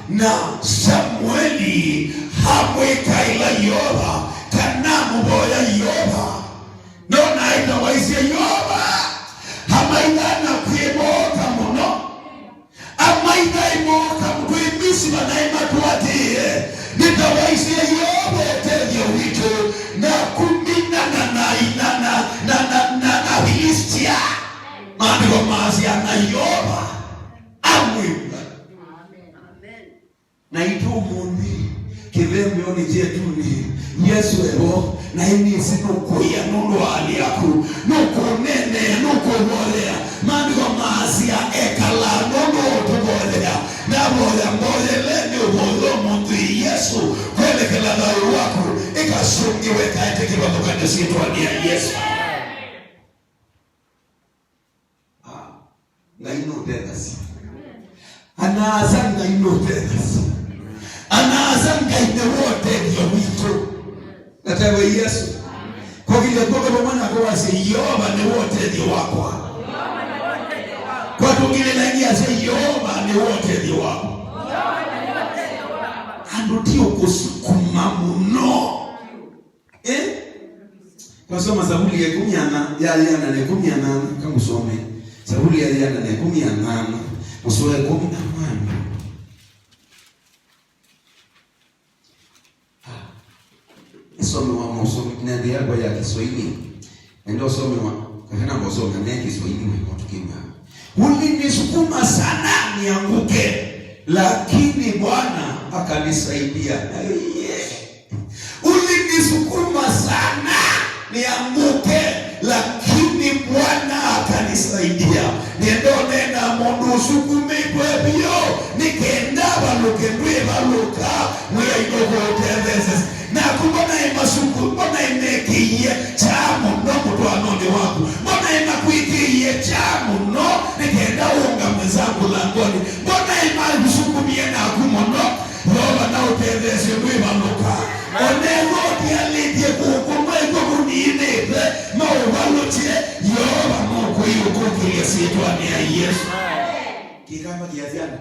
na Samueli Samueli amwĩkaĩla Yeova, kana amũvoya Yeova. No na aitawaisye Yeova, amaitha na kwĩmooka mũno. Amaitha ĩmooka twĩ Misiva na ĩmatũatĩĩe. Nĩtawaisye Yeova ũtethyo witũ na kũminana na, na, na, na, na, na Avilistia. Maandĩko maasya na Yeova amwĩw'a. Amen. Naitũ ũmũnthĩ, kĩvembeonĩ kyetunĩ, Yesũ evo, na ĩnĩsĩ nũkũia nũndũ wa hali yaku, nũkũneenea, nũkũvoyea. Maandĩko maasya, ekalaa nũndũ wa ũtũvoyea. Navoya mboyele nĩ ũvoyo ũmũnthĩ, Yesũ, kwelekela thayũ waku, ĩkasũngĩwe, ĩkaete kĩvathũkany'o syĩtwanĩ ya Yesũ. Ah, Ngai nũtethasya. Ana-a-asa, Ngai nũtethasya. Ana-a-asa, Ngai nĩwe ũtethyo witũ. Natewe Yesũ. Kokilye kw'oko vamwe nako wasye, Yeova nĩwe ũtethyo wakwa. Kwatũngĩlĩla ĩngĩ asya, Yeova nĩwe ũtethyo wakwa. Andũ ti ũkũsukuma mũno. Eh? Twasoma Savuli ya ĩkũmi na nyanya, ya ĩana na ĩkũmi na nyanya, kamũsome. Savuli ya ĩana na ĩkũmi na nyanya, mũsoa ĩkũmi na mwana. Ah. Ĩsomewa mũsomi, na nthĩ yakwa ya Kiswahili. Nenda ũsomewa, kakana ngosoma ne Kiswahili wĩ mũtukĩw'a. Ulinisukuma sana nianguke, lakini Bwana akanisaidia. Aye. Ulinisukuma sana nianguke, lakini Bwana akanisaidia. Nĩenda ũneena mũndũ ũsukumĩtwe vyũ, nĩ kenda avalũke, ndwĩvalũka, Mwĩai nũkũũtetheesya. Naku mbona ĩ masuku, mbona ĩmekĩie kyaa mũno mũtwaanonĩ waku? Mbona ĩmakwĩkĩie kyaa mũno nĩ kenda ũũngame nza mũlangoni? Mbona ĩmasukumie naku mũno? Yeova naũtetheesye ndwĩvalũka. Onethwa ũtialĩtye kũkũnwa ĩkw'o kũniinĩte, maũvalũkye, Yeova nũkũiũkũkĩlya syĩtwanĩ ya Yesũ. Kĩkamba kĩasyana.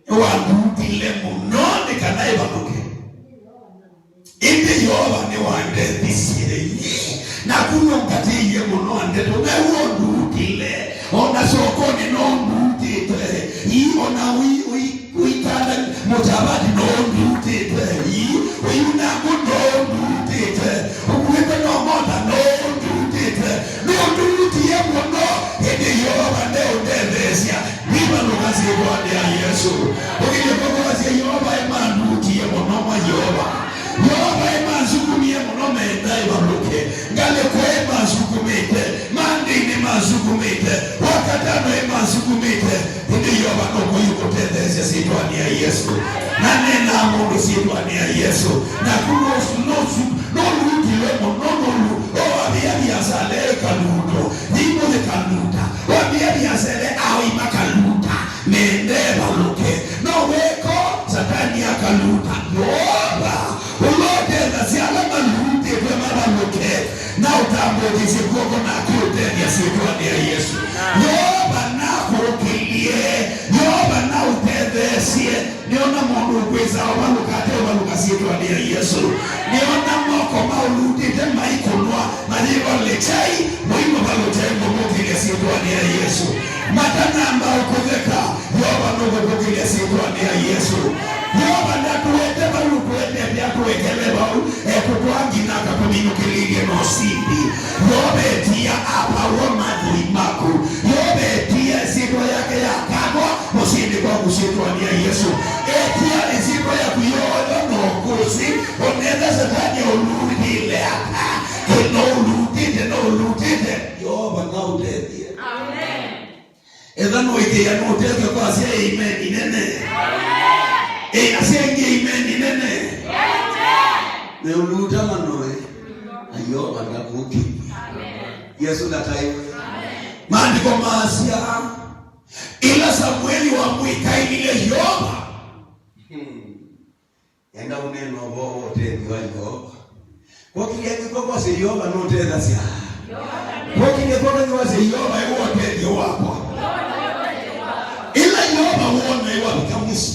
Nĩwanduutile mũno nĩ kana ĩvalũke. Ĩndĩ Yeova nĩwandethisye. Naku nũngatĩĩie mũno ndeto. Nawe ũnduutile. O na sokonĩ nũnduutĩte. Ii, o na ũi, ũi, ũikala mũtavati nũnduutĩte. Ii, ũiunangũ nũnduutĩte. Ũkuĩtwe no mota nũnduutĩte. Nũnduutie mũno, ĩndĩ Yeova ndeũndetheesya. Ndivalũka syĩtwanĩ ya Yesũ. Ũkĩlye kw'oko wasye, Yeova ĩmanduutie mũno, mwa Yeova. Yeova ĩmansukumie mũno, meenda ĩvalũke. Ngalĩko ĩmansukumĩte, Monday nĩmansukumĩte, Wakatano ĩmansukumĩte. Ĩndĩ Yeova nũkũiũkũtetheesya syĩtwanĩ ya Yesũ. Na neenaa mũndũ syĩtwanĩ ya Yesũ. Naku nũsu, nũsu, nũlutilwe mũno, nũlu, o wambĩĩa viasala ĩkaluto, yĩimũ yĩkaluta, wambĩĩa viasala aoi makaluta, mendee valũke. No wĩko, Satani akaluta. Yeova, ũla ũtethasya ala malutĩtwe mavalũke, na ũtambũkĩsye kw'oko nake ũtethya syĩtwanĩ ya Yesũ. Yeova nakũkĩlye, Yeova naũtetheesye. Nĩona mũndũ ũkwĩsa ũvalũka ate ũvalũka syĩtwanĩ ya Yesũ. Nĩona moko maũlutĩte maikũnwa, mayĩvalũkyai, mũimũvalũkyai mũmũkĩlya syĩtwanĩ ya Yesũ. Matanamba ũkũtheka, Yeova nũkũkũkĩlya syĩtwanĩ ya Yesũ. Yeova ndatũete vau ũtũendete atũekele vau, ekũtwaa nginya akatũminũkĩlĩlye na ũsindi. Yeova etia apawa mathoi maku. Yeova etia ĩsyĩtwa yake yakathwa mũsyĩnĩ kwaku syĩtwanĩ ya Yesũ. Etia ĩsyĩtwa yaku yoyo na ũkũsĩ, onetha Satani aũlutĩle ata. Ĩ, no ũlutĩte, no ũlutĩte. Yeova naũtethye. Amen. Etha nũĩkĩĩa nũtethw'a kwasya amen nene. Ĩ, asya ĩngĩ amen nene. Meũluta manoe. Na Yeova ndakũkĩlya. Yesũ ndataĩwe. Maandĩko maasya, ĩla Samueli wamwĩkaĩlile Yeova. Hmm. Enda ũneena ũvoo wa ũtethyo wa Yeova. Kwokilye kw'oko wasye, Yeova nũtethasya. Kwokilye kw'oko wasye, Yeova ĩwe ũtethyo wakwa. Ĩla Yeova naĩ wavika mwiso.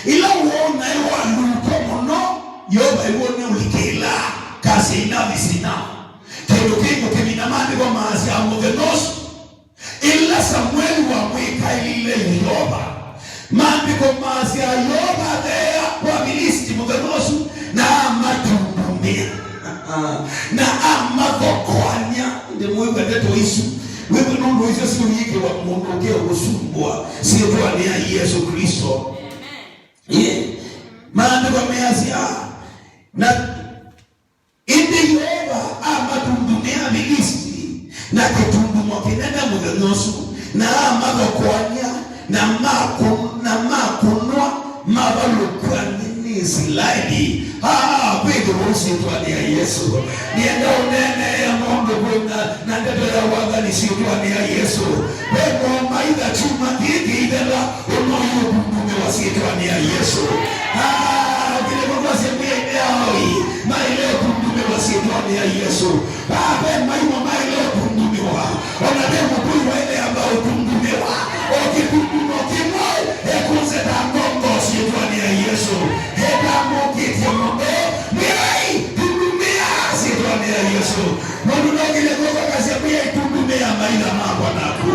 Ĩla woo naĩ walutwa mũno, Yeova ĩw'o nĩũlikĩlaa kasya ina visina. Kĩndũ kĩĩ ngũkĩmina. Maandĩko maasya mũthenya ũsu, ĩla Samueli wamwĩkaĩlile Yeova, maandĩko maasya Yeova atheea kwa Vilisti mũthenya ũsu, na amatundumĩa, na amathokoany'a. Ndĩmwĩw'a ndeto isu. Wĩw'e nũndũ isu siũyĩkĩwa mũndũ ũkĩa kũsumbũa syĩtwanĩ ya Yesũ Klĩsto. Ĩĩ, maandĩko measya, na ĩndĩ Yeova amatundumĩa Avilisti na kĩtundumo kĩnene mũthenya ũsu, na amathokoany'a, na makũ-, na makũnwa mavalũkw'a nĩ, nĩ Isilaeli. Aa, kwĩthĩwa ũu syĩtwanĩ ya Yesũ. Nĩenda ũneenea mũndũ kwĩna na ndeto ya wathani syĩtwanĩ ya Yesũ. Ve momaitha kyumwa kĩĩ kĩithela, ũnoĩ ũtundumĩwa syĩtwanĩ ya Yesũ. Aa, ũkĩlĩka kwasya Mwĩai nĩ aoi, maĩle ũtundumĩwa syĩtwanĩ ya Yesũ. Aa, ve maimo maĩle ũtundumĩwa, o na ve mũtũi waĩle amba ũtundumĩwa. O kĩtundumo kĩmwe, ekũseta ngongo syĩtwanĩ ya Yesũ. Etamũkĩtye mũndũ, Mwĩai, tundumĩa syĩtwanĩ ya Yesũ. Mũndũ nokĩlye kw'oko akasya, Mwĩai, tundumĩa maitha makwa naku.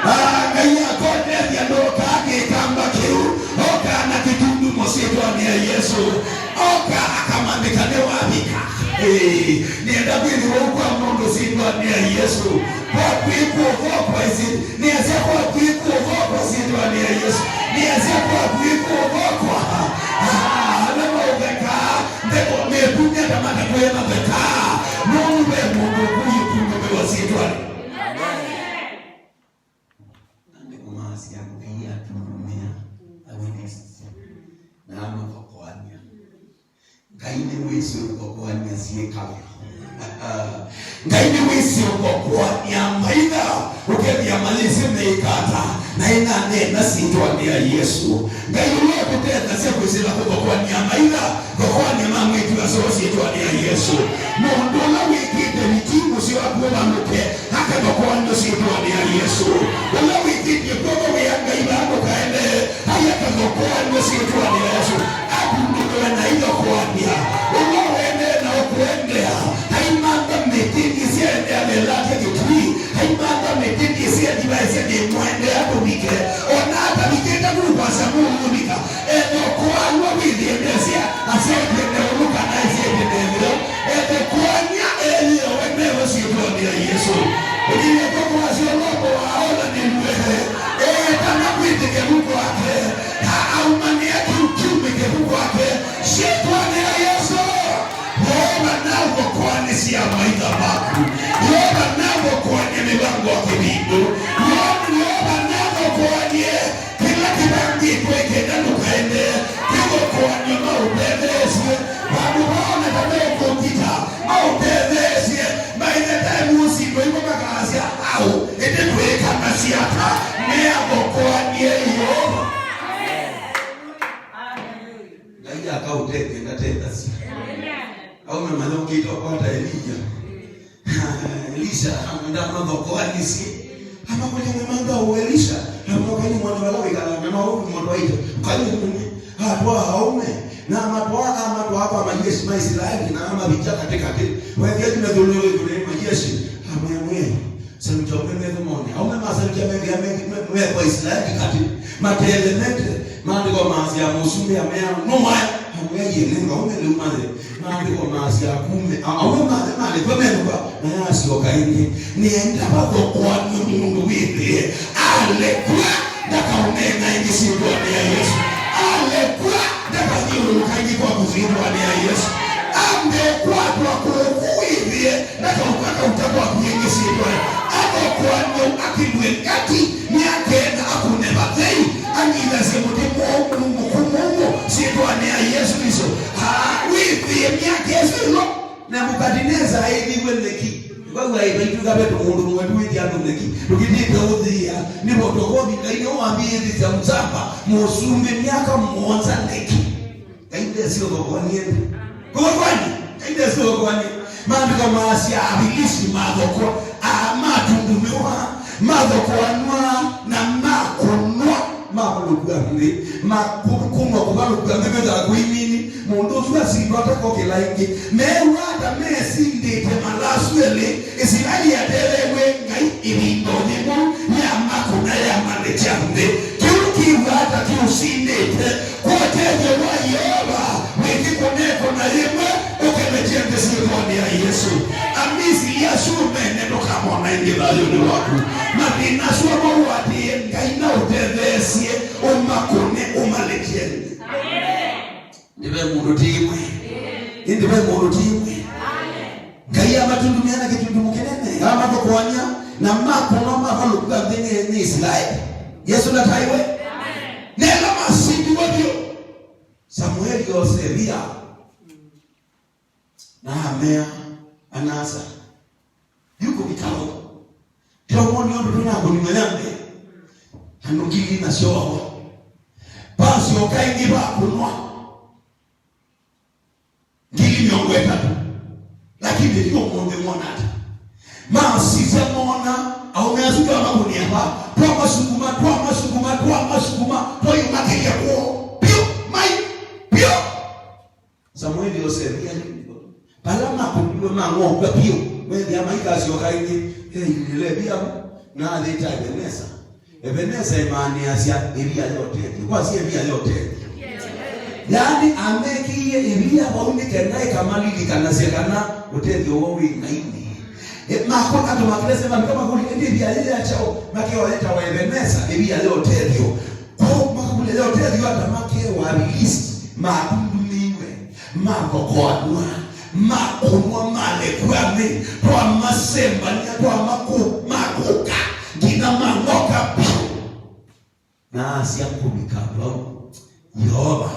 Aa, Ngai akotethya, ndokaa kĩkamba kĩu, okaa na kĩtundumo syĩtwanĩ ya Yesũ. Oka akamanyĩka nĩwavika. Ĩĩ, nĩenda kwĩthĩwa ũu kwa mũndũ syĩtwanĩ ya Yesũ. Kwaku ĩkũthokwa ĩsyĩ-, nĩasya kwaku ĩkũthokwa syĩtwanĩ ya Yesũ. Nĩasya kwaku ĩkũthokwa. Ah, ala maũthekaa, ntheko metumya ta matakwĩa mathekaa. Nũndũ ve mũndũ ũkũyĩtundũmĩwa syĩtwanĩ. Maandĩko maasya Ngai atundumĩa Avilisti na amathokoany'a. Ngai nĩwĩsĩ ũthokoany'a syĩkalo. Ngai nĩwĩsĩ ũthokoany'a maitha, ũkethĩa mayĩsĩ meĩka ata, na ĩnaneena syĩtwanĩ ya Yesũ. Ngai ũla ũtũtethasya kwĩsĩla kũthokoany'a maitha, thokoany'a ma mwĩĩtu aseo syĩtwanĩ ya Yesũ. Mũndũ ũla wĩkĩte wiki mũsyĩ waku ũvalũke, akathokoany'o syĩtwanĩ ya Yesũ. Ũla wĩkĩtye kw'oko wĩa Ngai vaa ndũkaendee, ai akathokoany'o syĩtwanĩ ya Yesũ. Atundũkĩwe na ithokoany'a. Ũla ũendee na ũkũendea, aimantha mĩtĩ nĩsyaendea melatya kĩtui, aimantha mĩtĩ nĩsyendivaĩsya nĩmũendea tũvike. O na atavikĩte kũu kwasya mũũvika, ethokoany'o wĩthĩe ndesya asyaĩtye ndeũlũ kana asyaĩtye ndetheo. Ethokoany'a ethĩawe mewe syĩtwanĩ ya Yesũ. Ũkĩlya kw'oko wasya ũla ũko waola nĩw'e. Eetana kwĩtĩkĩlu kwake. A-, aumanĩa kĩu kyumĩkĩlu kwake. Syĩtwanĩ ya Yesũ. Yeova nathokoanĩsye amaitha maku. Yeova nathokoany'e mĩvango ya kĩvindu. Yeova, Yeova nathokoany'e kĩla kĩvangĩtwe kenda ndũkaendee. Kĩthokoany'o no ũtetheesye vandũ vaa ona ta meũkũkita, no ũtetheesye. By the time ũsindwa ivo makasya, "Au, ĩndĩ twĩkanasya ata?" Nĩathokoany'e Yeova. Ngai akaũtethya, ndatethasya. Aume mathokĩte ũkwata Elija. Elisa ndamathokoanisye. Amakũlya, "Mwĩ mantha ũũ Elisa?" Amakũlya, "Nĩ mwana vala wĩkalaa na maũndũ motwaĩte. Ũkaĩ mũmwe." Atwaa aũme, na amatwaa, amatwaa kwa majeshi ma Isilaeli, na amavikya katĩkatĩ. Wethĩa yu methũlũlĩtwe nĩ majeshi. Amwĩa, "Mwĩai, salukya aũme metho mone." Aũme masalukya methĩa me, me, me kwa Isilaeli katĩ, matelemete. Maandĩko maasya mũsumbĩ amea, "Nũae." Amwĩa, "Yĩ, nenga aũme lĩu mathe." Maandĩko maasya akume, a-, aũme mathe, malekwa menũka, na yasyoka ĩngĩ. Nĩenda vathokoanw'e mũndũ wĩthĩe alekwa ndakaũneena ĩngĩ syĩtwanĩ ya Yesũ. Alekwa ndakathyũlũlũka ĩngĩ kwaku syĩtwanĩ ya Yesũ. Ambe kwatwa kũku wĩthĩe ndakauka kauta kwaku ĩngĩ syĩtwanĩ. Athokoanw'e akĩlw'e ngati, nĩakeena akũne vathei, anyithasye mũtĩ mwaũ mũkũmũmũ syĩtwanĩ ya Yesũ Klĩsto. Aa, wĩthĩe myaka ĩsu ĩlo. Nebukadinesa aĩthĩw'e nĩkĩ? Vau aĩ vaitũ kave tũmũndũ mwetu wĩthĩa andũ nĩkĩ? Tũkĩtĩte ũthĩa. Nĩ votokovi Ngai nĩwe wambĩĩthĩsya Mũsamba mũsumbĩ myaka mũonza nĩkĩ? Ngai ndesĩ ũthokoanie. Kũthokoanie? Ngai ndesĩ ũthokoanie. Maandĩko maasya Avilisti mathokwa, aa, matundumĩwa, mathokoanw'a, na makũnwa. mavalũkw'a nthĩ, makũnwa kũvalũkw'a nthĩ, methĩwa kwĩ inini, mũndũ ũsu asindwa atakokĩla ĩngĩ. Meew'a ata mesindĩte malasu elĩ, Isilaeli yatetheew'e Ngai ĩvinda o yĩmwe, yamakũna, yamalekya nthĩ. Kĩu kĩw'a ata kĩũsindĩte? Kwa ũtethyo wa Yeova, wĩkĩkũnekũna yĩmwe, ũkelekye nthĩ syĩtwanĩ ya Yesũ. Amisili asu mene ndũkamona ĩngĩ thayũnĩ waku. Mathĩna asu amwe ũatĩĩe Ngai na ũtetheesye, ũmakũne, ũmalekye nthĩ. Ĩndĩ ve mũndũ ti ĩmwe. Ĩndĩ ve mũndũ ti ĩmwe. Ngai amatundumĩa na kĩtundumu kĩnene, amathokoany'a, na makũnwa mavalũkw'a nthĩ nĩ, nĩ Isilaeli. Yesũ ndataĩwe. Na ĩla masindiwe vyũ, Samueli oosa ĩvia na amea, ana-a-asa, yu kũvika vo? Teo mwoni ũndũ twĩna akũni manya mbee, andũ ngili ina syoawa. Vasyoka ĩngĩ vakũnwa ngili mĩongo ĩtatũ. Lakini yu ũmũnthĩ mwona ata? Masisya mona aũme asu twamakũnĩa va, twamasukuma, twamasukuma, twamasukuma, twaiũmakĩlya kwoo. Piũ, mai, piũ. Samueli oosa ĩvia. Vala makũniwe mang'okw'a vyũ, methĩa maikasyoka ĩngĩ, eilĩle ĩvia vu, na athĩta Evenesa. Evenesa ĩmaanĩasya ĩvia ya ũtethyo. Kwasya ĩvia ya ũtethyo. Yaani, amekĩie ĩvia vau nĩ kenda ĩkamalilikanasy'a kana ũtethyo woo wĩ Ngainĩ. E, makũna andũ makĩlesya mavika makũlya, "Ĩndĩ ĩvia yĩĩ ya kyaũ?" Makewa yĩtawa Evenesa, ĩvia ya ũtethyo. Kwoou makakũlya ya ũtethyo ata? Makewa Avilisiti matundumĩiwe, mathokoanw'a, makũnwa, malekwa nthĩ, twamasembany'a, twamakũ-, makũka, nginya mang'oka vyũ. Na asya kũvika vau, Yeova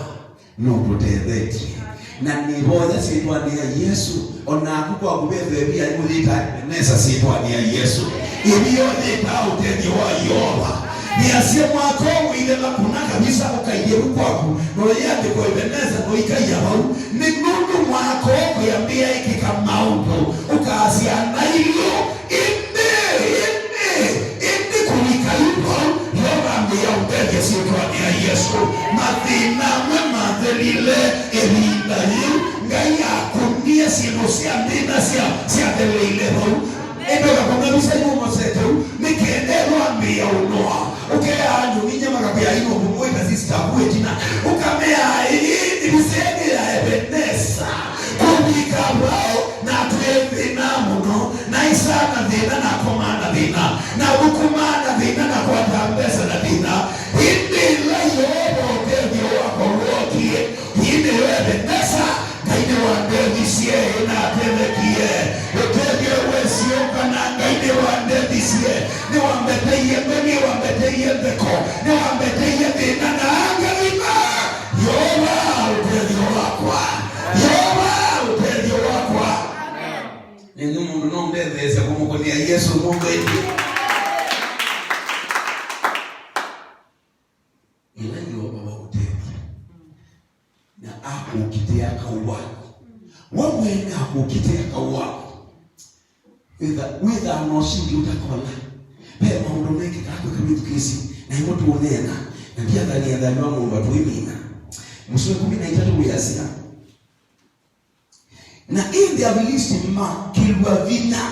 nũtũtethetye. Na nĩvoya syĩtwanĩ ya Yesũ, o naku kwaku vethwe ĩvia yĩkũyĩta Evenesa syĩtwanĩ ya Yesũ. Ĩvia yĩtaa ũtethyo wa Yeova. Nĩasya mwaka ũũ wĩithela kũna kavisa ũkaie vu kwaku, na ũyĩandĩkwa Evenesa, na ũikaia vau. Nĩ nũndũ mwaka ũũ kwĩambĩĩa ĩkĩka maũndũ, ũkasya, "Nailyĩ, ĩndĩ, ĩndĩ, ĩndĩ kũvika yu vau, Yeova ambĩĩa ũtethya syĩtwanĩ ya Yesũ." Mathĩna amwe mathelile ĩvinda yĩu, Ngai akũnie syĩndũ sya nthĩna sya, syatheleile vau. Ĩndĩ ũkakũna visa yu ũmosete u, nĩ kenda ethwa ambĩĩa ũnoa. Ũkeaa andũ ninyie makakwĩa ino kũmwĩta sister ku ĩtina. Ũkamea, "Ĩĩ, ĩĩ, ĩvisa ĩngĩ ya Evenesa." Kũvika vau, na twĩ thĩna mũno, na ĩsaa na thĩna, na komaa na thĩna, na thũkũmaa na thĩna, na kwata mbesa na thĩna. Ĩndĩ ĩla Yeova ũtethyo wakwa wookie, ĩĩ nĩyo Evenesa, Ngai nĩwandethisye, natethekie. Ũtethyo wesyoka na Ngai nĩwandethisye. Nĩwambeteie mbeni, nĩwambeteie ntheko, nĩwambeteie thĩna na ngalima. Yeova, ũtethyo wakwa. Yeova, ũtethyo wakwa. Nenyu mũndũ no ndetheesya kũmũkũnĩa Yesũ mũndũ ĩngĩ. Ĩla Yeova waũtethya na akũkitĩa kaũ waku, we mwene akũkitĩa kaũ waku, wĩtha-, wĩthaa na ũsindi ũtakola. Ve maũndũ mekĩkaa kwĩka wĩthukĩĩsye, na ĩmwe tũũneena, na ndiathanie thayũ wa mũndũ atũimina. Mũsoa ĩkũmi na itatũ wĩasya, Na ĩndĩ Avilisiti makĩlw'a vinya,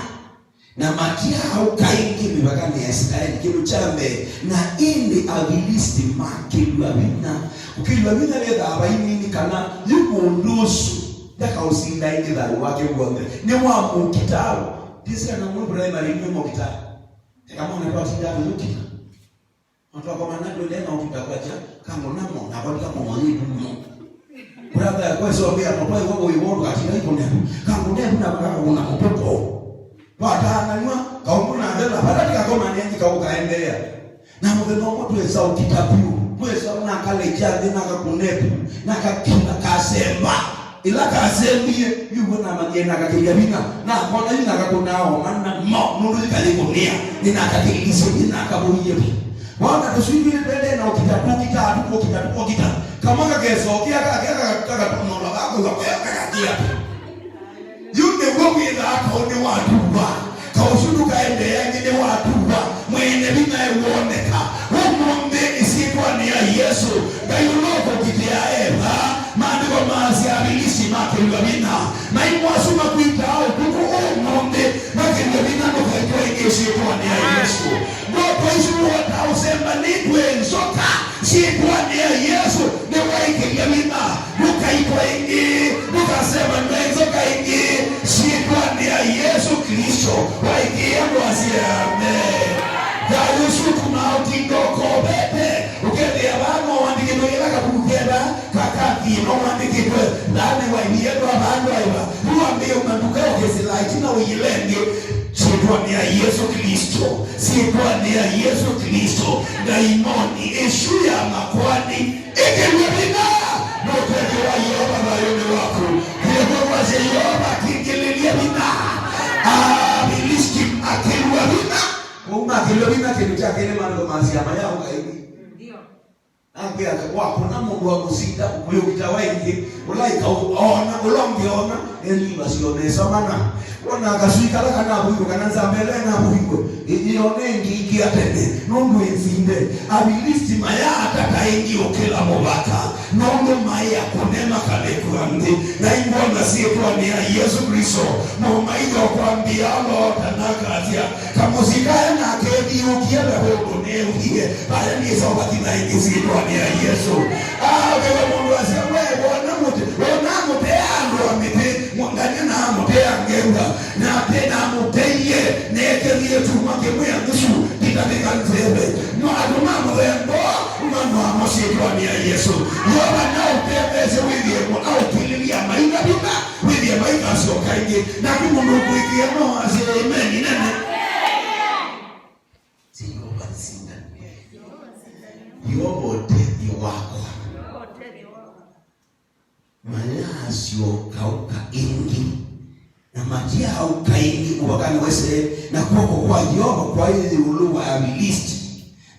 na matyaaũka ĩngĩ mĩvakanĩ ya Isilaeli, kĩndũ kya mbee. Na ĩndĩ Avilisiti makĩlw'a vinya. Kũkĩlw'a vinya wĩthaa vainini kana yu mũndũ ũsu ndakaũsinda ĩngĩ thayũ wake w'onthe. Nĩwamũkitaa. Ndĩsĩ ana mwe primary nĩmũkitaa. Eka mwana twatindaa tũyũkita. Matwakomana ndwende na ũtuta kwakya, kangũna mo, nakwa ndikakomwa nĩ ndumo. Brother, kwesongea mũtwe iwe wĩ wondu atinda ikũnevu. Kangũnevu na kakakũna mũtũko. Twataananwa, kaũmũ na thela, vala ndikakomane ngi kaũkaendeea. Na mũthenya ũmwe twesa ũkita vyũ, twesa nakalekya nthĩ, nakakũnevu, nakakila kasemba. Ĩla kasembie, yu w'o namanyie nakakĩlya vinya, nakona yu nakakũnaa o mana mo, nũndũ yĩkayĩkũnĩa, nĩnakakĩlisye, nĩnakavũie vu. Wona tũswingwĩle twendee na ũkita, tũkitaa, tũkũkita, tũkũkita. Kamwe kakesokea, kakea, kaka-, kakatonola, kakũlwa, keo, kakatia. Yu nĩw'o wĩthaa kaũ nĩwatuwa. Kaũsu ndũkaendeea ĩngĩ nĩwatuwa. Mwene vinya ewoneka. Ũmũnthĩ ĩsyĩtwa Nĩ ya Yesũ, Ngai ũla ũkũkitĩa e vaa. Maandĩko maasya, Avilisti makĩlw'a vinya. Maimũ asu makwitaa ũtukũ ũmũnthĩ, makĩlw'a vinya, ndũkaitwa ĩngĩ syĩtwanĩ ya Yesũ. Ndoto isu wota ũsembanĩtw'e nzoka syĩtwanĩ ya Yesũ nĩwaikĩlya vinya. Ndũkaitwa ĩngĩ, ndũkasembanw'e nzoka ĩngĩ syĩtwanĩ ya Yesũ Klĩsto. Waĩkĩĩa ndwasye amen. Thayũ ũsu ũtumaa ũtinda ũkovete, ũkethĩa vaa no wandĩkĩtwe yĩla kavuku keva kakathi no wandĩkĩtwe, laane wainie ndwa vaa ndwaĩva. Rĩu wambĩĩe uma nduka ũkĩsĩla ĩtina ũyĩle ĩngĩ syĩtwanĩ ya Yesũ Klĩsto, syĩtwanĩ ya Yesũ Klĩsto. Ndaimoni ĩsu ya makoani ĩkĩlw'e vinya, na ũtethyo wa Yeova thayũnĩ waku. Kĩlĩko kwasya Yeova akĩngĩlĩlye vinya, Avilisti makĩlw'a vinya. Kwoou makĩlw'a vinya, kĩndũ kya kelĩ maandĩko maasya mayaaũka ĩngĩ. Ndio. Nakwĩa, wakũna mũndũ wa mũsinda, ũkũyũkita wa ĩngĩ, ũla ĩkaona, ũla ũngĩ ona, eliva syonesa mana. Wona kasui kala kanavũiwe, kana nzamba ĩla ĩnavũiwe, ĩ-, ĩyone ĩngĩ ĩkĩa tene, nũndũ ĩnsinde. Avilisti mayaatata ĩngĩ ũkĩla mũvaka, nũndũ maĩ akũne makalekwa nthĩ. Na ingwona syĩtwanĩ ya Yesũ Klĩsto, mũmaitha ũkwambĩa oloota na akasya, kamũsikaya nake ethiũkie ve ũndũ neewie, vaya nĩsa ũvathi na ĩngĩ syĩtwanĩ ya Yesũ. Aavĩwe mũndũ asya, we, wona mũtĩ, wona mũtĩ andũ a mĩtĩ, ngania na mũtĩ angew'a. Na atĩ namũteie, neekethie kyumwa kĩmwe ya nusu, nditavika nzeve. No andũ ma mũthemba ũũ, manoa mo syĩtwanĩ ya Yesũ. Yeova naũtetheesye wĩthĩe mo aũkĩlĩlya maitha vinya, wĩthĩe maitha asyoka ĩngĩ. Naku mũndũ ũkũĩkĩĩa no asye, amen nene. Sio Yeova nĩsindani. Yeova ũtethyo wakwa. Mayaasyoka ũka ĩngĩ, na matyaaũka ĩngĩ mũvakanĩ wese, na kw'oko kwa Yeova kwaĩ ĩũlũ wa Avilisti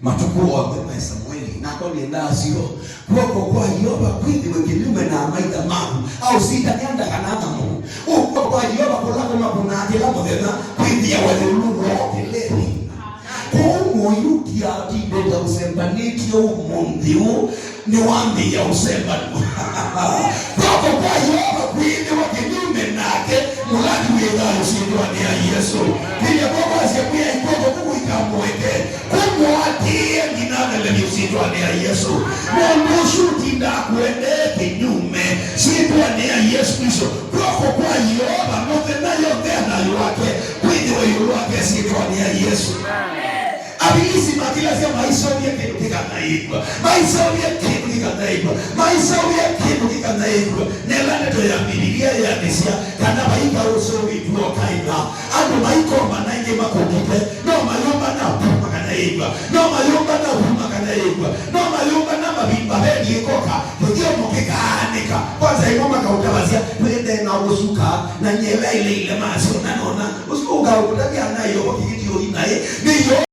matukũ onthe ma Samueli. Nakwa nĩendaa syo, kw'oko kwa Yeova kwĩthĩwe kĩnyume na amaitha maku, aũsindania ndakanathamo. Kw'oko kwa Yeova kũla kũmakunaa kĩla mũthenya, kwĩthĩawa ĩũlũ woo kĩlĩnĩ. Kwoou mũyuti atindĩte ũsembanĩtye ũmũnthĩ ũũ, nĩwambĩĩa ũsembanw'a. Kw'oko kwa Yeova kwĩthĩwa kĩnyume nake, mũlathi wĩ thayũ syĩtwanĩ ya Yesũ. Kĩlya kw'oko asya kwĩai kw'oko kũu kũikamũeke, kũmũatĩĩe nginya athelelye syĩtwanĩ ya Yesũ. Mũndũ ũsu ũtindaa kũendee kĩnyume syĩtwanĩ ya Yesũ Klĩsto. Kw'oko kwa Yeova mũthenya yonthe ya thayũ wake kwĩthĩwe ĩũlũ wake syĩtwanĩ ya Yesũ. Avilisti makĩlasya maiseũvye kĩndũ kĩkanyaĩĩkw'a, maiseũvye kĩndũ kĩkanyaĩĩkw'a, maiseũvye kĩndũ kĩkanyaĩĩkw'a. Nela ndeto ya Mbivilia yĩanĩsya kana vaika ũseũvĩtw'e o kaĩna. Andũ maikomana ĩngĩ makũkĩte, no mayũmbana vu makanyaĩĩkw'a, no mayũmbana vu makanyaĩĩkw'a, no mayũmbana mavimba vengi ĩkoka, kĩthyomo kĩkaanĩka. Kwanza ĩmo makaũtavasya, twĩendee na ũsuka, na nyela ĩleile masyo, na nona, ũsu ũkaũkũtavya naĩ ovo kĩkĩti ũi naĩ, nĩ yo